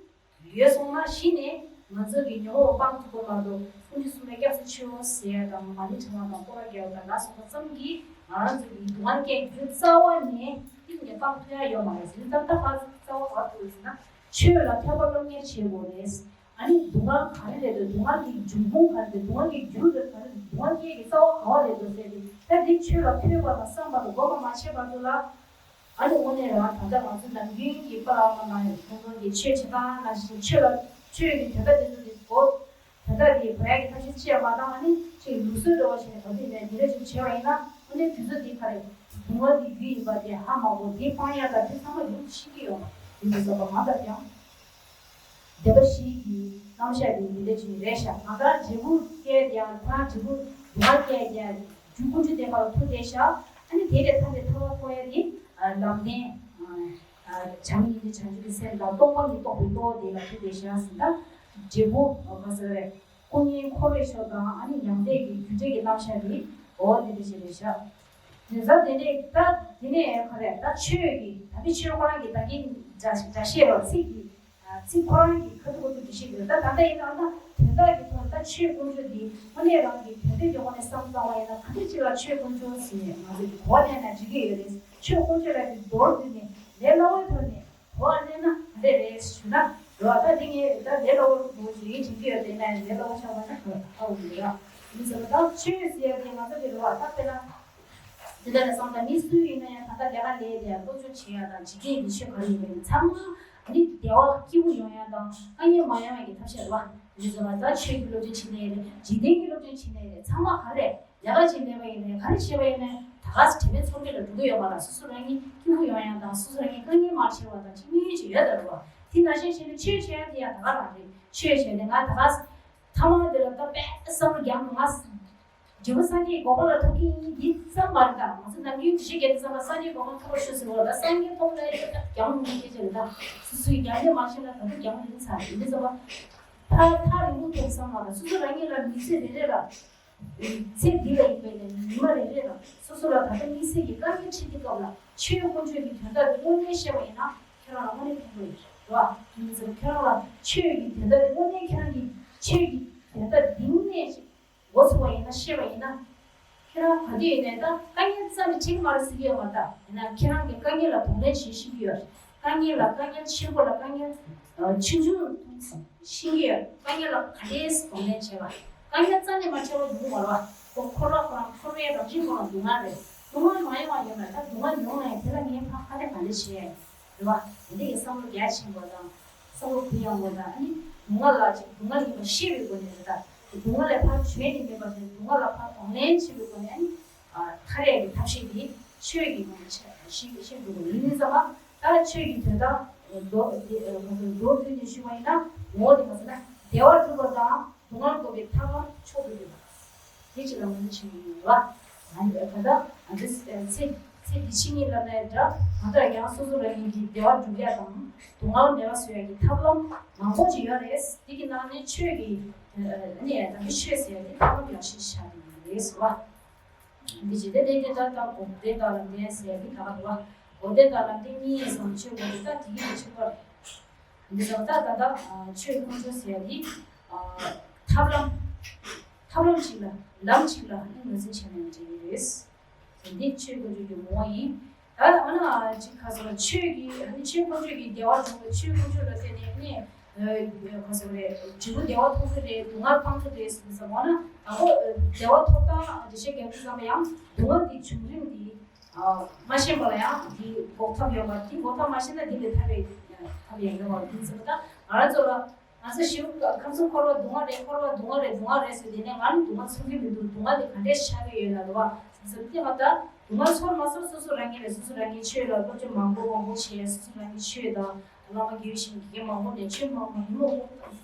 ཡོད་སོང་ན་གཞི་ནས་ང་ཚོ་གི་ཉོན་མོངས་པ་སྤང་ཐུབ་པ་མ་གཏོགས་དཀོན་མཆོག་གསུམ་ལ་སྐྱབས་སུ་མཆིའོ་ཟེར་ཡ་དང་མ་ཎི་བགྲང་བ་དང་སྐོར་ར་རྒྱག་པ་དང་ལ་སོགས་པ་ཙམ་གྱིས་ང་རང་ཚོ་གི་སྡུག་བསྔལ་སྐྱེ་རྒྱུ་རྩ་བ་ནས་གཏིང་ནས་སྤང་ཐུབ་ཡ་ཡོད་མ་རེད་ཟེར། ད་ལྟ་ཕར་རྩ་བ་ག་ཐུག་ཟེར་ན་ཆོས་ལ་ཐོས་པ་སློབ་གཉེར་བྱེད་དགོས་རེད། ཨ་ནི་སྡུག་བསྔལ་ག་རེ་རེད་འདུག་སྡུག་བསྔལ་གྱི་འབྱུང་ཁུངས་ག་རེ་རེད། སྡུག་བསྔལ་གྱི་རྒྱུ་རེད་ག་རེ་རེད། སྡུག་བསྔལ་སྐྱེ་གི་རྩ་བ་ག་བ་རེད་འདུག་ཟེར་ཏེ་ད་འདི་ཆོས་ལ་ཐོས་པ་དང་བསམ་པ་དང་སྒོམ་པ་མ་བྱས་བར་དུ་ལ། ཨ་ནི་དངོས་གནས་རང་ད་ལྟ་ང་ཚོ་ནམ་རྒྱུན་གྱི་པཱ་ལགས་ཨ་མ་ལགས་ཡོད་ཁོང་ཚོ་གི་ཆོས་བྱེད་སྟངས་ནང་བཞིན་ཆོས་ལ་ཆོས་ཀྱི་དོན་དག་དེ་ཚོ་དེ་གོ། དོན་དག་དེ་བོད་ཡིག་གི་ཐབས་ཤེས་ཅི་ཡང་མ་བཏང་ཨ་ནི་ཅིག་ལུགས་སྲོལ་འདྲ་བོ་བྱས་ནས་ག་དུས་ནས་འདི་འདྲ་ཅིག་བྱས་པ་ཡིན་ན་དངོས་གནས་དུས་ཚོད་འདི་ག་རེ་སྡུག་བསྔལ་གྱི་རྒྱུ་ཡིན་པ་དེ་ཧ་མ་གོ། འདི་སྤང་ཡ་དང་འདི་ཚང་མ་ཡོང་ཤེས་ཀྱི་ཡོད་མ་རེད། འདི་ཚོ་བསམ་པ་གང་ལྟར་ཀྱང་། བདེན་པ་བཞི་གི་རྣམ་གཞག་དེ་འདི་འདྲ་ཅིག་རེད་ཤག་གང་ལྟར་འབྲས་བུ་སྐྱེ་ཡང་ཁོ་རང་འབྲས་བུ་སྡུག་བསྔལ་སྐྱེ་ཡང་རྒྱུ་ཀུན་འབྱུང་བདེན་པ་ལ་ཐུག་བསྡད་ཤག་ཨ་ནི་དེ་ལས་ཐར་པའི་ཐར་པ་ཐོབ་ཡ་དེ་ལམ་བདེན། བྱམས་སྙིང་རྗེ་བྱང་ཆུབ་ཀྱི་སེམས་དང་སྟོང་པ་ཉིད་རྟོགས་པའི་བློ་དེ་ལ་ཐུག་བསྡད་ཤག་ཟེར་ན་འབྲས་བུ་ག་ཟེར་རེད། ཀུན་ཉོན་འཁོར་བའི་ཕྱོགས་དང་ཨ་ནི་མྱང་འདས་ཀྱི་རྒྱུ་འབྲས་ཀྱི་རྣམ་གཞག་དེ་འོ་དེ་འདྲ་ཞིག་རེད་ཤག་དེ་ཚོ་དེ་ནས་ད་དེ་ནས་ག་རེ་ད་ཆོས་ཀྱི་ད་ལྟའི་ཆོས་ཁོ་རང་གི་ད་གིན་སྒྲ་སྒྲ་བཤད་རོ་ཚིག་གི་ཚིག་ཁོ་རང་གི་ཁ་ཐུག་ཁ་ཐུག་འགྲེལ་བཤད་དགོས། ད་ད་ལྟ་ཡིན་ན་ད་དོན་དག་གི་ཐོག་ད་ཆོས་དཀོན་མཆོག་འདི་དངོས་གནས་རང་གི་དོན་དོན་གྱི་ཐོག་ནས་བསམ་བློ་བཏང་བ་ཡིན་ན་ག་འདྲ་ཅིག་ལ་ཆོས་དཀོན་མཆོག་ཟེར་ནས་ང་ཚོས་གོ་བ་ལེན་ན་འགྲིག་གི་ཡོད་རེད། ཆོས་དཀོན་མཆོག་ལབ་དུས་མདོར་བསྡུས་ནས་ལས་སླ་བོའི་ཐོག་ནས་གོ་བ་ལེན་ན་ག་འདྲ་རེད་ཞུ་ན་རེད་བ། ད་འདི་ངས་ད་ལས་སླ་བོ་འདུག་ཞུ་ཡིན་དྲན་གྱི་ཡོད། དེ་ན་ལས་སླ་བོ་ཆགས་པ་ན་ཧ་གོ་གི་རེད་བ། འདི་ཚོ་ད་ཆོས་ཟེར་ཡ་དེ་ང་ཚོ་གི་རེད་བ། ད་དཔེར་ན། དེ་འདྲ་ལས་སང་ད་མི་སུ་ཡིན་ན་ཡང་ད་ལྟ་ལས་ཀ་ལས་དེ་སློབ་སྦྱོང་བྱེད་ཡ་དང་འཇིག་རྟེན་གྱི་ཆོས་ག་རེ་ཡིན་པ་ཡིན་ཚང་མ་ནི་བདེ་བ་སྐྱིད་པོ་ཡོང་ཡ་དང་དཀའ་ངལ་མ་ཡོང་ཡ་གི་ཐབས་ཤེས་རེད་བ། འདི་ཚོ་ལ་ད་ཆོས་ཀྱི་སློབ་སྦྱོང་བྱེད་ནའི་རེད། འཇིག་རྟེན་གྱི་སློབ་སྦྱོང་བྱེད་ནའི་རེད། ཚང་མ་ག་རེ་ལས་ཀ་བྱེད་ནའི་བ་ཡིན་ནའི་ག་རེ་བྱེད་པ་ཡིན་ནའི་ད་ག་སེ་དྲན་པའི་ཚོར་སྐྱེ་ལ་འགྲོ་གི་ཡོད་མ་རེད། སོ་སོ་རང་ཉིད་སྐྱིད་པོ་ཡོང་ཡ་དང་སོ་སོ་རང་ཉིད་དཀའ་ངལ་མ་འཕྲད་པ་དང་ཅིག་དམིགས་ཡུལ་ཅིག་ཡོད་ད་རེད་བ། དེ་ནང་བཞིན་བྱས་ནས་ཆོས་བྱེད་ཡ་དེ་ཡང་ད་ག་རང་རེད། ཆོས་བྱས་ནས་ང་ད་ག་སེ་ཐ་མག་དེ་ལ་ད་དཔེ་བསམ་བློ་རྒྱག་འདུག་ང་འབྲས་བུ་སངས་རྒྱས་ཀྱི་གོ་འཕང་ལ་ཐོབ་ཀྱི་ཡིན་འདི་ཙམ་མ་རེད་ད། ང་ཚོ་ནམ་རྒྱུན་འདི་ཤེས་གལ་ཏེ་བསམ་པ་སངས་རྒྱས་གོ་འཕང་ཐོབ་པར་ཤོག་ཟེར་བ་ལ་སངས་རྒྱས་ཐོབ་ལ་ཡོད་ད་རྒྱང་མི་སྐད་ཆ་རེད་ད། སོ་སོའི་རྒྱང་ལས་མ་ཤེས་ན་ད་དུང་རྒྱང་རིང་ཚར་རེད། འདི་ཙམ་པ་ཐག་ཐག་རིང་པོ་ཐོབ་བསམ་ལ་ད་སོ་སོ་རང་ཉིད་ལ་མི་ཚེ་རེ་རེ་ལ་ཚེ་འདི་ལ་ཡིན་པའི་ནས་ཉི་མ་རེ་རེ་ལ་སོ་སོ་ལ་ད་ལྟ་དམིགས་བསལ་གྱི་དཀའ་ངལ་འཕྲད་དུས་སྐབས་ལ་ཆོས་དཀོན་མཆོག་གི་དོན་དག་དེ་དངོས་གནས་ཤེས་པ་ཡིན་ན་ཁྱེད་རང་ལ་དངོས་གནས་ཕན་ཐོགས་ཡོད་རེད་བ། འདི་ཙམ་ཁྱེད་རང་ལ་ཆོས་ཀྱི་དོན་དག་དེ་དངོས་གནས་ཁྱེད་རང་གི་ཆོས་ཀྱི་དོན་དག་འདི་དངོས་གནས་ཤིག་འགོ་ཚུགས་པ་ཡིན་ན་ཤེས་པ་ཡིན་ན། ཁྱེད་རང་ག་དུས་ཡིན་ནའི་ད་དཀའ་ངལ་རྩ་ནས་འཕྲད་ཀྱི་མ་རེད་ཟེར་གྱི་ཡོད་མ་རེད་ད། ཡིན་ན་ཁྱེད་རང་གིས་དཀའ་ངལ་ལ་གདོང་ལེན་བྱེད་ཤེས་ཀྱི་ཡོད་རེད། དཀའ་ངལ་ལ་དཀའ་ངལ་ཆེན་པོ་ལ་དཀའ་ངལ་ཆུང་ཆུང་ཤེས་ཀྱི་ཡོད། དཀའ་ངལ་ལ་ག་འདྲས་གདོང་ལེན་བྱེད་པ། དཀའ་ངལ་རྩ་ནས་མ་འཕྲད་པ་ཡོང་གི་མ་རེད་བ། ཁོ་འཁོར་བ་ཁོ་རང་འཁོར་བའི་རང་བཞིན་ཁོ་རང་སྡུག་བསྔལ་རེད། སྡུག་བསྔལ་མ་ཡོང་བ་ཡོད་མ་རེད། ད་སྡུག་བསྔལ་ཡོང་ན་ཡང་དེ་ལ་ངས་ཕར་དཀའ་ལས་ག་འདྲས་བྱེད་ཡ་ཡིན། རེད་བ། དེ་འདྲ་ཡི་བསམ་བློ་རྒྱ་ཆེན་པོ་དང་། བསམ་བློ་གུ་ཡངས་པོ་དང་ཨ་ནི་སྡུག་བསྔལ་ལ་ཅིག་སྡུག་བསྔལ་ཡིན་པ་ཤེས་པའི་སྒོ་ནས་རེད་ད། སྡུག་བསྔལ་ལས་ཕར་བྱོན་ནས་མེད་པ་དེ་སྡུག་བསྔལ་ལ་ཕར་གདོང་ལེན་བྱེད་པའི་སྒོ་ནས་ཨ་ནི། ཐར་ཡས་ཀྱི་ཐབས་ཤེས་དེ་ཆོས་ཀྱི་སྒོ་ནས་ཤེས་ཤེས་ཤེས་དགོས་པ་ཡིན་ཙང་ད་ཆོས་ཀྱི་དོན་དག་མདོར་བསྡུས་ནས་ཞུ་བ་ཡིན་ན་ངོ་བོ་དེ་མ་ཟེར་ན་བདེ་བ་སྒྲུབ་པ་དང་སྡུག་བསྔལ་འགོག་པའི་ཐབས་ལམ་མཆོག་ཏུ་གྱུར་པ། དེ་ཅི་ལ་ངོས་འཛིན་བྱེད་ཀྱི་ཡོད་པ། ང་ཚོ་ད་ལྟ་ང་ཚོ་ཚེ་ཚེ་འདི་ཕྱི་གཉིས་ལབ་ནའི་འདྲ། གང་ལྟར་ཡང་སོ་སོ་རང་ཉིད་ཀྱི་བདེ་བ་སྒྲུབ་ཡ་དང་སྡུག་བསྔལ་མེད་པ་བཟོ་ཡ་གི་ཐབས་ལམ་མང་པོ་ཅིག་ཡོད་རེད། དེ་གི་ནང་ནས་ཆོས་ཀྱི་ནས་ད་གི་ཆོས་ཟེར་ཡ་དེ་ཐབས་ལམ་ཡག་ཤོས་ཆགས་ཀྱི་ཡོད་རེད་ཟེར་བ། འདི་ཇི་ལྟར་བསྟན་ཏེ་ད་ལྟ་འགོག་བདེན་དང་ལམ་བདེན་ཟེར་ཡ་དེ་ག་རེ་བ། འགོག་བདེན་དང་ལམ་བདེན་གཉིས་སམ་ཆོས་འགོག་བདེན་ད་དེ་གི་ཆོས་པ་རེད། འདི་ལ་ད་ད་ལྟ་ཆོས་དཀོན་མཆོག་ཟེར་ཡ་དེ་ཐབས་ལམ། ཐབས་ལམ་གཅིག་ལ་ལམ་གཅིག་ལ་ནི་ངོས་འཛིན་བྱས་ནས་འགྲིག་གི་རེད། འདི་ཆོས་དཀོན་མཆོག་གི་ངོ་བོ་ཡིན། ད་ཨ་ན་ཅིག་ག་ཟེར་ཆོས་ཀྱི་ཨ་ནི་ཆོས་དཀོན་མཆོག་གི་བདེ་བ་འབྱུང་བའི་ཆོས་དཀོན་མཆོག་ལ་བརྟེན་ནས་ནི་ག་ཟེར་རེད། འབྲས་བུ་བདེ་བ་ཐོབ་ཀྱི་རེད། སྡུག་བསྔལ་སྤང་ཐུབ་རེད་ཟེར་ཟེར་བ་ན་དང་པོ་བདེ་བ་ཐོབ་སྟངས་འགྲེལ་བཤད་རྒྱག་དུས་ཙམ་པ་ཡང་སྡུག་བསྔལ་འདི་བྱུང་རིམ་འདི་མ་ཤེས་པ་ལ་ཡང་འདི་འགོག་ཐབས་ཡོད་པ། འདི་འགོག་ཐབས་མ་ཤེས་ན་འདི་ལས་ཐར་བའི་ཐབས་ཡང་ཡོད་པ་འདི་ཟེར་བ་ད་ང་རང་ཚོ་ལ། ང་ཚོ་ཞིབ་ཁམས་གསུམ་འཁོར་བ་སྡུག་བསྔལ་རེད། འཁོར་བ་སྡུག་བསྔལ་རེད། སྡུག་བསྔལ་རེད་ཟེར་དེ་ནས་ང་ནི་སྡུག་བསྔལ་ཚོར་གྱི་མི་འདུག་སྡུག་བསྔལ་དེ་ག་འདྲས་ཆགས་ཀྱི་ཡོད་ལ་རེད་བ་ཟེར་དེ་མ་ད་སྡུག་བསྔལ་ཚོར་མ་ཚོར་སོ་སོ་རང་ཉིད་རེད། སོ་སོ་རང་ཉིད་ཆོས་ལ་སློབ་སྦྱོང་མང་པོ་མང་པོ་བྱས། སོ་སོ་རང་ཉིད་ཆོས་དང་བླ་མ་དགེ་བའི་བཤེས་གཉེན་དགེ་རྒན་མང་པོ་ནས་ཆོས་མང་པོ་ཉིན་མོ་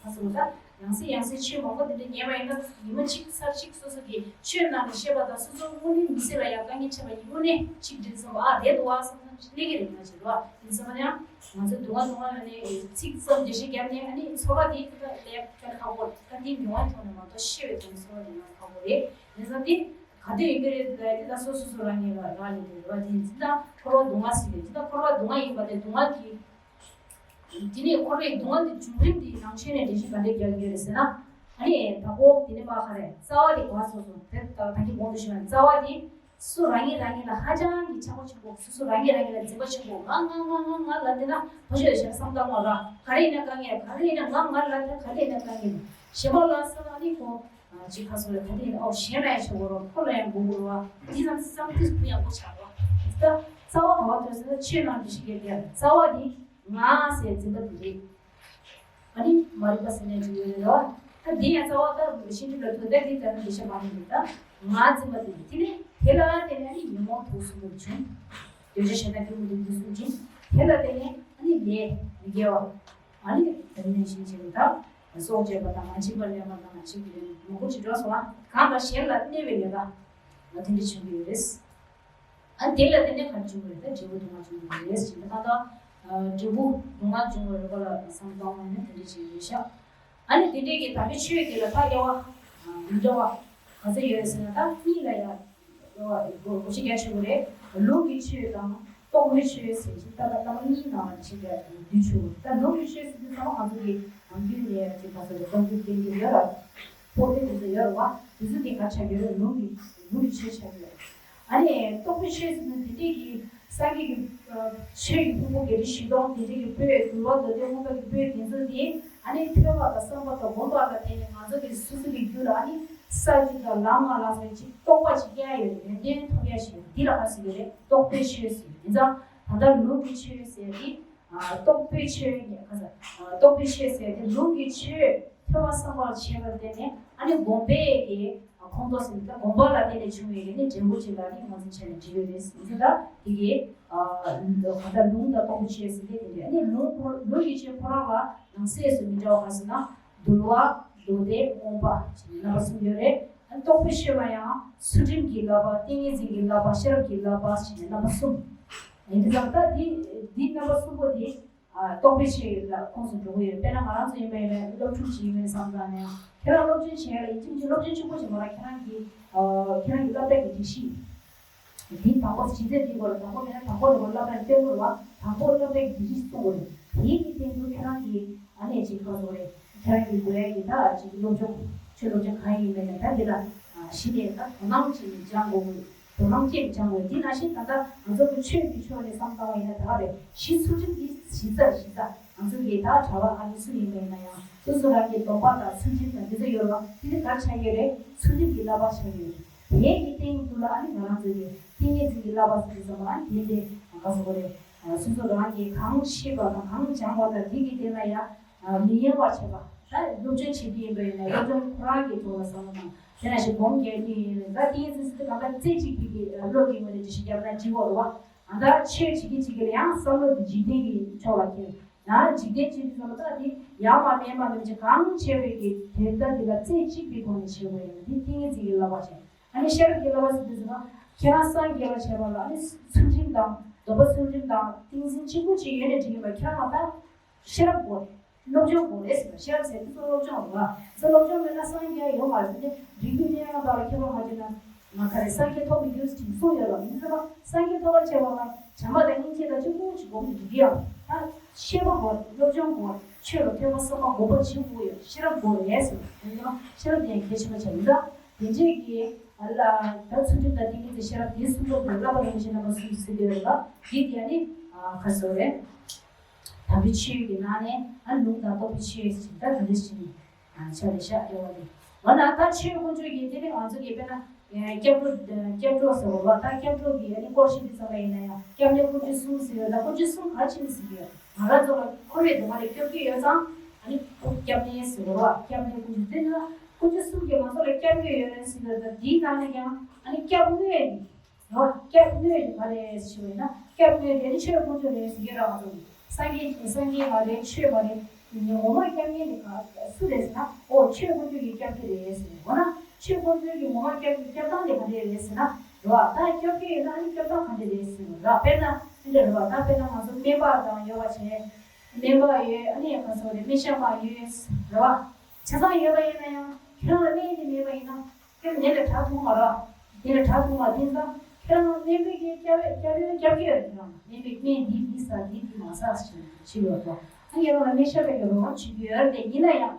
ཁ་སོ་ད་ཡང་སེ་ཡང་སེ་ཆོས་མང་པོ་དེ་འདྲ་ཉན་པ་ཡིན་ན་ཉི་མ་གཅིག་ཚར་གཅིག་སོ་སོ་གི་ཆོས་ནང་ནས་བཤད་པ་དང་སོ་སོ་དངོས་གནས་མི་ཚེ་ལ་ཡང་དཀའ་ངལ་འཕྲད་པ་ཡིན་དངོས་གནས་གཅིག་འདྲ་བསམ་པ་ཨ་རེད་འདུག་བ་བསམ་ན་གནས་ཀྱི་རེད་ང་བྱེད་དོ་ཡིན་ཙང་ཡང་ང་ཚོ་སྡུག་བསྔལ་སྡུག་བསྔལ་ནས་ཚིག་ཙམ་འགྲེལ་བཤད་བརྒྱབ་ནས་ཨ་ནི་ཚོར་བ་དེ་ད་ལས་ཀ་ཁག་པོ་ད་དེ་མྱོང་བའི་ཐོག་ནས་མ་གཏོགས་ཤེས་པའི་ཐོག་ནས་ཚོར་བ་དེ་ཡང་ཁག་པོ་རེད། ཡིན་ཙང་དེ་ག་དུས་ཡིན་གྱི་རེད་ལབ་དེ་ད་སོ་སོ་སོ་རང་ཉིད་ལ་རག་ལས་དེ་རེད་བ། དེ་ཡིན་ཙང་ད་འཁོར་བ་སྡུག་བསྔལ་ཟེར་དེ་ད་འཁོར་བ་སྡུག་བསྔལ་ཡིན་པ་དེ་སྡུག་བསྔལ་གྱི་དེ་ནས་འཁོར་བའི་སྡུག་བསྔལ་གྱི་བྱུང་རིམ་དེ་ནང་ཆོས་ནས་འགྲེལ་བཤད་ག་འདྲས་རྒྱག་གི་ཡོད་རེད་ཟེར་ན། ཨ་ནི་ད་ཁོ་དེ་ནས་མ་ག་རེ་རྩ་བ་དེ་གོ་སོང་སོང་དེ་ད་ད་གིན་གོང་དུ་ཞུས་པ་རྩ་བ་དེ་སུ་རང་ཉིད་རང་ཉིད་ལ་ཧ་ཅང་གི་ཆགས་པ་ཆེན་པོ། སུ་སུ་རང་ཉིད་རང་ཉིད་ལ་འཛིན་པ་ཆེན་པོ། ང་ང་ང་ང་ང་ལབ་དེ་ན་ཕོ་ཤོད་ཞེས་བསམ་བཏང་བ་ར། ག་རེ་ཡིན་ན་དཀའ་ངལ། ག་རེ་ཡིན་ན་ང་ང་ལབ་དེ་ག་རེ་ཡིན་ན་དཀའ་ངལ། གཞན་པ་ལ་ས་ཨ་ནི་ཁོ་ཅིག་ཁ་སོ་ལ་ག་རེ་ཡིན་ན་ཨོ་གཞན་ལ་ཡང་ཆོག་གོ་རོ། ཁོ་ལ་ཡང་དགོས་གོ་རོ། འདི་ཙམ་བསམ་དུས་སུ་ཡག་པོ་ཆགས་རོ། ད་རྩ་བ་ག་བ་ཐོས་ཟེར་ན་ཆོས་ནང་འདི་ཞིག་གི་དེ་རྩ་བ་འདི། ང་ཟེར་འཛིན་པ་དེ་རེད། ཨ་ནི་མ་རིག་པ་ཟེར་ནས་ཅིག་ཡོད་རེད་ལ། ད་འདི་ཡང་རྩ་བ་ལྟར་ཤེས་འདྲི་ལ་ཐུག་ད་འདི་ལྟར་འདི་ཤེས་མ་རེད། ད་ང་འཛིན་པ་དེ་རེད། དེ་ནས་དེ་ལ་བརྟེན་ནས་ཨ་ནི་ཉོན་མོངས་དུག་གསུམ་པོ་བྱུང་། འདོད་ཆགས་ཞེ་སྡང་སྐྱེ་བོ་འདི་འདི་གསུམ་བྱུང་། དེ་ལ་བརྟེན་ནས་ཨ་ནི་ལས་མི་དགེ་བ། ཨ་ནི་ད་ནི་ཤིང་ཆེན་པོ་དང་སྲོག་གཅོད་པ་དང་ང་འཇིགས་པ་ལེན་པ་དང་ང་འཇིགས་པའི་ལས་མང་པོ་ཅིག་འགྲོ་སོང་བ། གང་དང་གཞན་ལ་གནོད་པའི་ལས་ཀ་ང་དེ་འདྲ་བྱུང་གི་ཡོད་རེད། ཨ་དེ་ལ་བརྟེན་ནས་ག་རེ་བྱུང་བ་རེད། ད་འབྲས་བུ་སྡུག་བསྔལ་བྱུང་བ་རེད་ཟེར་ན། ད་ལྟ་འབྲས་བུ་སྡུག་བསྔལ་བྱུང་བའི་རིགས་པ་ལ་བསམ་བློ་གཏོང་བ་ནི་དེ་འདྲ་ཞིག་ཡོད་ཤག་ཨ་ནི་དེ་འདྲའི་གི་དམ་པའི་ཆོས་དེ་ལ་ད་དབྱེ་བ་མི་འདྲ་བ་ག་ཚོད་ཡོད་རེད་ཟེར་ན། ད་གཉིས་ལ་ཡང་དབྱེ་བ་གོ་གོ་ཤེས་རྒྱ་ཆེན་པོ་རེད། ལུགས་ཀྱི་ཆོས་དང་རྟོགས་པའི་ཆོས་ཟེར་ཅིག་ད་ལྟ་ལྟ་བ་གཉིས་ནང་ལ་ཆེས་རྒྱ་བསྡུས་ཆོག་ད་ལུགས་ཀྱི་ཆོས་ཟེར་དུས་ཚང་མ་ང་ཚོ་གི་ནམ་རྒྱུན་ནས་ཅིག་ག་ཚོད་རེད། རྩོམ་རྒྱུ་བསྟན་རྒྱུ་ཡོད་ར། པོ་ཏི་དེ་ཚོ་ཡོད་རེད་བ། དེ་ཚོ་དེ་ག་ཆགས་ཡོད་རེད། ལུང་གི་ལུང་གི་ཆོས་ཆགས་ཡོད་རེད། ཨ་ནི་རྟོགས་པའི་ཆོས་ཟེར་ན་དེ་འདྲས་ཀྱི་སངས་རྒྱས་ཀྱི་ཆོས་ཀྱི་ཕུང་པོ་བརྒྱད་ཁྲི་བཞི་སྟོང་དེ་འདྲས་ཀྱི་པོད་འདུལ་བ་མདོ་སྡེ་མངོན་པ་གི་པོད་དེ་ཚོ་དེ་ཨ་ནི་ཐོས་པ་དང་བསམ་པ་དང་སྒོམ་པ་ལ་བརྟེན་ནས་ང་ཚོ་གི་སོ་སོ་གི་རྒྱུད་ལ་ཨ་ནི་ས་བཅུ་དང་ལམ་ལྔ་ལ་སོགས་ཀྱི་རྟོགས་པ་ཅིག་སྐྱེ་ཡ་ཡོད་རེད། ཡོན་ཏན་ཐོབ་ཡ་ཞིག་ཡོད་རེད། འདི་ལ་ག་ཟེར་གི་རེད། རྟོགས་པའི་ཆོས་ཟེར། ཡིན་ཙང་ད་ལྟ་ལུང་གི་ཆོས་ཟེར་དེ། རྟོགས་པའི་ཆོས་ཉེ་ཁ་ས། རྟོགས་པའི་ཆོས་ཟེར་དེ་ལུང་གི་ཆོས་ཐོས་པ་བསམ་པར་བྱས་པར་བརྟེན་ནས་ཨ་ནི་སྒོམ་པའི་གི་ཁོང་ཁྲོ་ཟེར་ཏེ་སྒོམ་པ་ལ་བརྟེན་ནས་བྱུང་བའི་གི་ནི་འབྲས་བུ་ཅིག་ལ་ནི་ངོས་འཛིན་བྱས་ནས་འགྲིག་ཡོད་རེད་ཟེར་ད། དེ་གི་ག་ད་ལུང་དང་རྟོགས་པའི་ཆོས་ཟེར་དེ་དེ་རེད། ཨ་ནི་ལུང་ཁོ་ལུང་གི་ཆོས་ཁོ་རང་ལ་ནང་གསེས་སུ་མི་འདྲ་བ་ག་ཟེར་ན། འདུལ་བ། མདོ་སྡེ། མངོན་པ་ཞེས་ནས་རྣམ་པ་གསུམ་ཡོད་རེད། ཨ་ནི་རྟོགས་པའི་ཆོས་ལ་ཡང་ཚུལ་ཁྲིམས་ཀྱི་བསླབ་པ། ཏིང་ངེ་འཛིན་གྱི་བསླབ་པ། ཤེས་རབ་ཀྱི་བསླབ་པ་ཞེས་ནས་རྣམ་པ་གསུམ། ཡིན་དུས་ཙམ་ད་འདི་འདི་རྣམ་པ་གསུམ་པོ་འདི་ཨ་རྟོགས་པའི་ཆོས་ལ་ཁོངས་སུ་འགྲོ་གི་ཡོད་རེད། དཔེར་ན་ང་རང་ཚོ་ཡིན་པ་ཡིན་ན་སློབ་ཕྲུག་ཅིག་ཡིན་པའི་བསམ་བློ་ནས་ཁྱེད་རང་སློབ་སྦྱོང་བྱེད་ཡ་ལ་ཡིན་གཅིག་མིན་གཅིག་སློབ་སྦྱོང་ཆེན་པོ་ཅིག་མ་རག་ཁྱེད་རང་གི་ཨ་ཁྱེད་རང་གི་སློབ་གྲྭ་གི་སྒྲིག་གཞི། དེ་དང་པོ་གཞི་རྩའི་དེ་སྐོར་ལ་དང་པོ་མེད་ན་དང་པོ་ནས་སློབ་གྲྭ་སྟོན་དགོས་ལ་དང་པོ་སློབ་གྲྭའི་སྒྲིག་གཞི་སྲུང་དགོས་རེད། དེའི་གི་སྟེང་དུ་ཁྱེད་རང་གི་ཨ་ནེ་ཅིག་ག་ཟེར་དགོས་རེད། ཁྱེད་རང་གི་དགོས་ཡ་གི་ད་ཅིག་སློབ་སྦྱོང་ཆོས་སློབ་སྦྱོང་གང་ཡིན་མིན་ད་འདི་ལ་གཞི་ནས་ད་དོ་སྣང་བྱས་ནས་སྦྱང་དགོས། དོ་སྣང་བྱས་ནས་སྦྱང་དགོས། འདི་ནང་བཞིན་ད་ལྟ་ང་ཚོ་གི་ཆོས་ཀྱི་ཕྱོགས་ནས་བསམ་བཏང་བ་ཡིན་ན་ད་ག་རེད། གཞི་ཚུལ་ཁྲིམས་འདི་གཞི་རྩ་གཞི་རྩ་ང་ཚོ་གི་ད་གྲྭ་པ་ཨ་ནེ་སུ་ཡིན་པ་ཡིན་ན་ཡང་སོ་སོ་རང་གི་སྡོམ་པ་དང་ཚུལ་ཁྲིམས་དང་འདི་ཚོ་ཡོད་རེད་བ། འདི་ནི་ག་རེ་ཆགས་ཡོད་རེད། ཚུལ་ཁྲིམས་ཀྱི་བསླབ་པ་ཆགས་ཡོད་རེད། དེའི་གི་སྟེང་དུ་ལ་ཨ་ནི་ང་རང་ཚོ་གི་ཏིང་ངེ་འཛིན་གྱི་བསླབ་པ་ཟེར་དུས་ཙམ་པ་ཨ་ནི་དེ་དེ་ག་ཟེར་དགོས་རེད། སོ་སོ་རང་གིས་གང་ཤེས་པ་དང་གང་སྦྱངས་པ་དང་དེ་གི་སྟེང་ལ་ཡང་མི་གཡེང་བར་བྱེད་པ། ད་སློབ་སྦྱོང་བྱེད་རྒྱུ་ཡིན་པ་ཡིན་ན་སློབ་སྦྱོང་ཁོ་རང་གི་ཐོག་ལ་བསམ་བློ་བཏང་། དེ་ནང་བཞིན་སྒོམ་རྒྱག་རྒྱུ་ཡིན་ན་ད་ཏིང་ངེ་འཛིན་ཟེར་དུས་གང་ལྟར་རྩེ་གཅིག་པའི་གི་བློ་གི་ངོས་ནས་འགྲེལ་བཤད་བརྒྱབ་ན་འགྲིག་གོ་རེད་བ། གང་ལྟར་ཆོས་བྱེད་ཀྱི་བྱེད་ཀྱི་ལ་ཡང་བསམ་བློ་དེ་འཇིག་རྟེན་གྱི་ཕྱོགས་ལ་འཁྱེར། ཡང་འཇིག་རྟེན་ཆོས་ཀྱི་བསམ་བློ་ད་དེ་ཡང་མ་མེད་མ་མེད་ཀྱི་གང་བྱས་པའི་གི་དོན་དག་དེ་ལ་རྩེ་གཅིག་པའི་སྒོ་ནས་བྱེད་དགོས་ཡིན་པ་དེ་ཏིང་ངེ་འཛིན་གྱི་བསླབ་པ་བྱས། ཨ་ནི་ཤེས་རབ་ཀྱི་བསླབ་པ་ཟེར་དུས་ཙམ་པ་ཁྱེད་རང་སངས་རྒྱས་པར་བྱེད་པ་ལ་ཨ་ནི་ཚུལ་ཁྲིམས་དང་སྡོམ་པ་ཚུལ་ཁྲིམས་དང་ཏིང་འཛིན་གཅིག་པུ་ཅིག་ཡོད་ནས་འགྲིག་གི་མ་རེད། ཁྱེད་རང་ལ་ད་ཤེས་རབ་དགོས་རེད། སློབ་སྦྱོང་དགོས་རེད་ཟེར་བ། ཤེས་རབ་ཟེར་དུས་ཚོད་སློབ་སྦྱོང་རེད་བ། ཚོད་སློབ་སྦྱོང་མེད་ན་སངས་རྒྱས་ཡོང་མ་རེད་དེ། རིགས་རྒྱུད་གནས་ཡང་དག་ལ་མཁས་པ་མ་བྱུང་ན་མ་ག་རེ་སངས་རྒྱས་ཐོབ་མི་འགྱུར་ཅིག་གསུངས་ཡོད་ལ། ཡིན་ཙང་སངས་རྒྱས་ཐོབ་པར་བྱེད་པ་ལ་བྱམས་པ་དང་སྙིང་རྗེ་དང་གཅིག་པུ་ཅིག་སྒོམ་དུ་འགྲིག་གི་ཡོད་ད། ཤེས་པ་དགོས། སློབ་སྦྱོང་དགོས། ཆོས་ལ་ཐོས་པ་བསམ་པ་དགོས་པ་བྱེད་དགོས་ཡོད། ཤེས་རབ་དགོས་རེད་ཟེར་བ་དེ་ནི་ཤེས་རབ་དེ་ཡང་གལ་ཆེན་པོ་ཆགས་ཡིན་ད། དེ་འདྲས་ཀྱི་ཨ་ལ་ད་ཚུལ་ཁྲིམས་དང་ཏིང་ངེ་འཛིན་ཤེས་རབ་དེ་གསུམ་པོ་དེ་བསླབ་པ་རིན་པོ་ཆེ་རྣམ་པ་གསུམ་ཟེར་གྱི་ཡོད་རེད་ལ། དེ་དེ་ནི་ཨ་ག་ཟེར་རེད། དམ་པའི་ཆོས་ཀྱི་ནང་ནས་ཨ་ལུང་དང་རྟོགས་པའི་ཆོས་ཟེར་ད་དེ་འདྲས་ཞིག་ནི་ཨ་ཆ་ལས་ཤ་ཡོད་པ་རེད། འོ་ན་ད་ཆོས་དཀོན་མཆོག་གི་དེ་ནི་ང་ཚོ་གི་དཔེར་ན། སྐྱབས་འགྲོ། སྐྱབས་འགྲོ་ཟེར་བ་ལ་ད་སྐྱབས་འགྲོ་གི་ཨ་ནི་སྐོར་ཞིག་དུས་ཙམ་པ་ཡིན་ན་ཡང་སྐྱབས་གནས་དཀོན་མཆོག་གསུམ་ཟེར་ཡོད་ལ། དཀོན་མཆོག་གསུམ་ག་རེ་བྱས་ནས་ཟེར་གྱི་ཡོད། ང་རང་ཚོ་ལ་འཁོར་བའི་སྡུག་བསྔལ་ལས་སྐྱོབ་ཀྱི་ཡོད་ཙང་ཨ་ནི་སྐྱབས་གནས་ཟེར་བ་ལ་སྐྱབས་གནས་དཀོན་མཆོག་དེ་ནི་དཀོན་མཆོག་གསུམ་གྱིས་ང་ཚོ་ལ་སྐྱོབ་ཀྱི་ཡོད་རེད་ཟེར་གྱི་ཡོད། ད་དེའི་ནང་ནས་ཀྱང་ཨ་ནི་སྐྱབས་དངོས་ནི། ཡང་སྐྱབས་དངོས་དེ་ག་རེ་རེད་ཞུས་པ་ཡིན་ན། སྐྱབས་དངོས་དེ་ནི་ཆོས་དཀོན་མཆོག་རེད་ཟེར་གྱི་རང་ཚོ་ནི། སངས་རྒྱས་ཀྱི་སངས་རྒྱས་མ་རེད། ཆོས་མ་རེད། ངོ་མ་སྐྱབས་མཁན་དེ་ག་སུ་རེད་ཟེར་ན། ཨོ་ཆོས་དཀོན་མཆོག་གིས་སྐྱབས་ཀྱི་རེད་ཟེར། འོ་ན་ཆོས་དཀོན་མཆོག་གིས་ངོ་མ་སྐྱབས་ཀྱི་སྐྱབས་སྟངས་དེ་ག་འདྲས་རེད་ཟེར་ན། རེད་བ། ད་སྐྱབས་ཀྱི་ཡོད་ན་ཨ་ནི་སྐྱབས་སྟངས་ག་འདྲས་རེད་ཟེར་བ་ར། དཔེར་ན་འདི་འདྲ་རེད་བ། ད་དཔེར་ན་ང་ཚོ་སྨན་པ་དང་ཡོད་པ་བྱས། སྨན་པ་ཡོད། ཨ་ནི་ག་ཚོད་རེད། སྨན་ཞབས་མ་ཡོད་རེད་བ། བྱས་ཙང་ཡོད་པ་ཡིན་ན་ཡང་ཁྱེད་རང་ལ་སྨན་དེ་མེད་པ་ཡིན་ན། ཁྱེད་ནད་ལས་དྲག་ཐུབ་མ་རེད། ནད་ལས་དྲག་ཐུབ་མ། དེ་ཙང་ཁྱེད་རང་སྨན་པས་ཀྱི་སྐྱབས་སྐྱབས་སྐྱབས་ཀྱི་ཡོད་རེད། ཁྱེད་རང་སྨན་པས་སྨན་འདི་འདི་ཟ་འདི་འདི་མ་ཟ་ཞེས་ཞུས་ཡོད་དོ། ཨ་ཡ་རང་ལ་སྨན་ཞབས་པས་ཀྱི་རོགས་རམ་བྱེད་ཀྱི་ཡོད་རེད་དེ། ཡིན་ན་ཡང་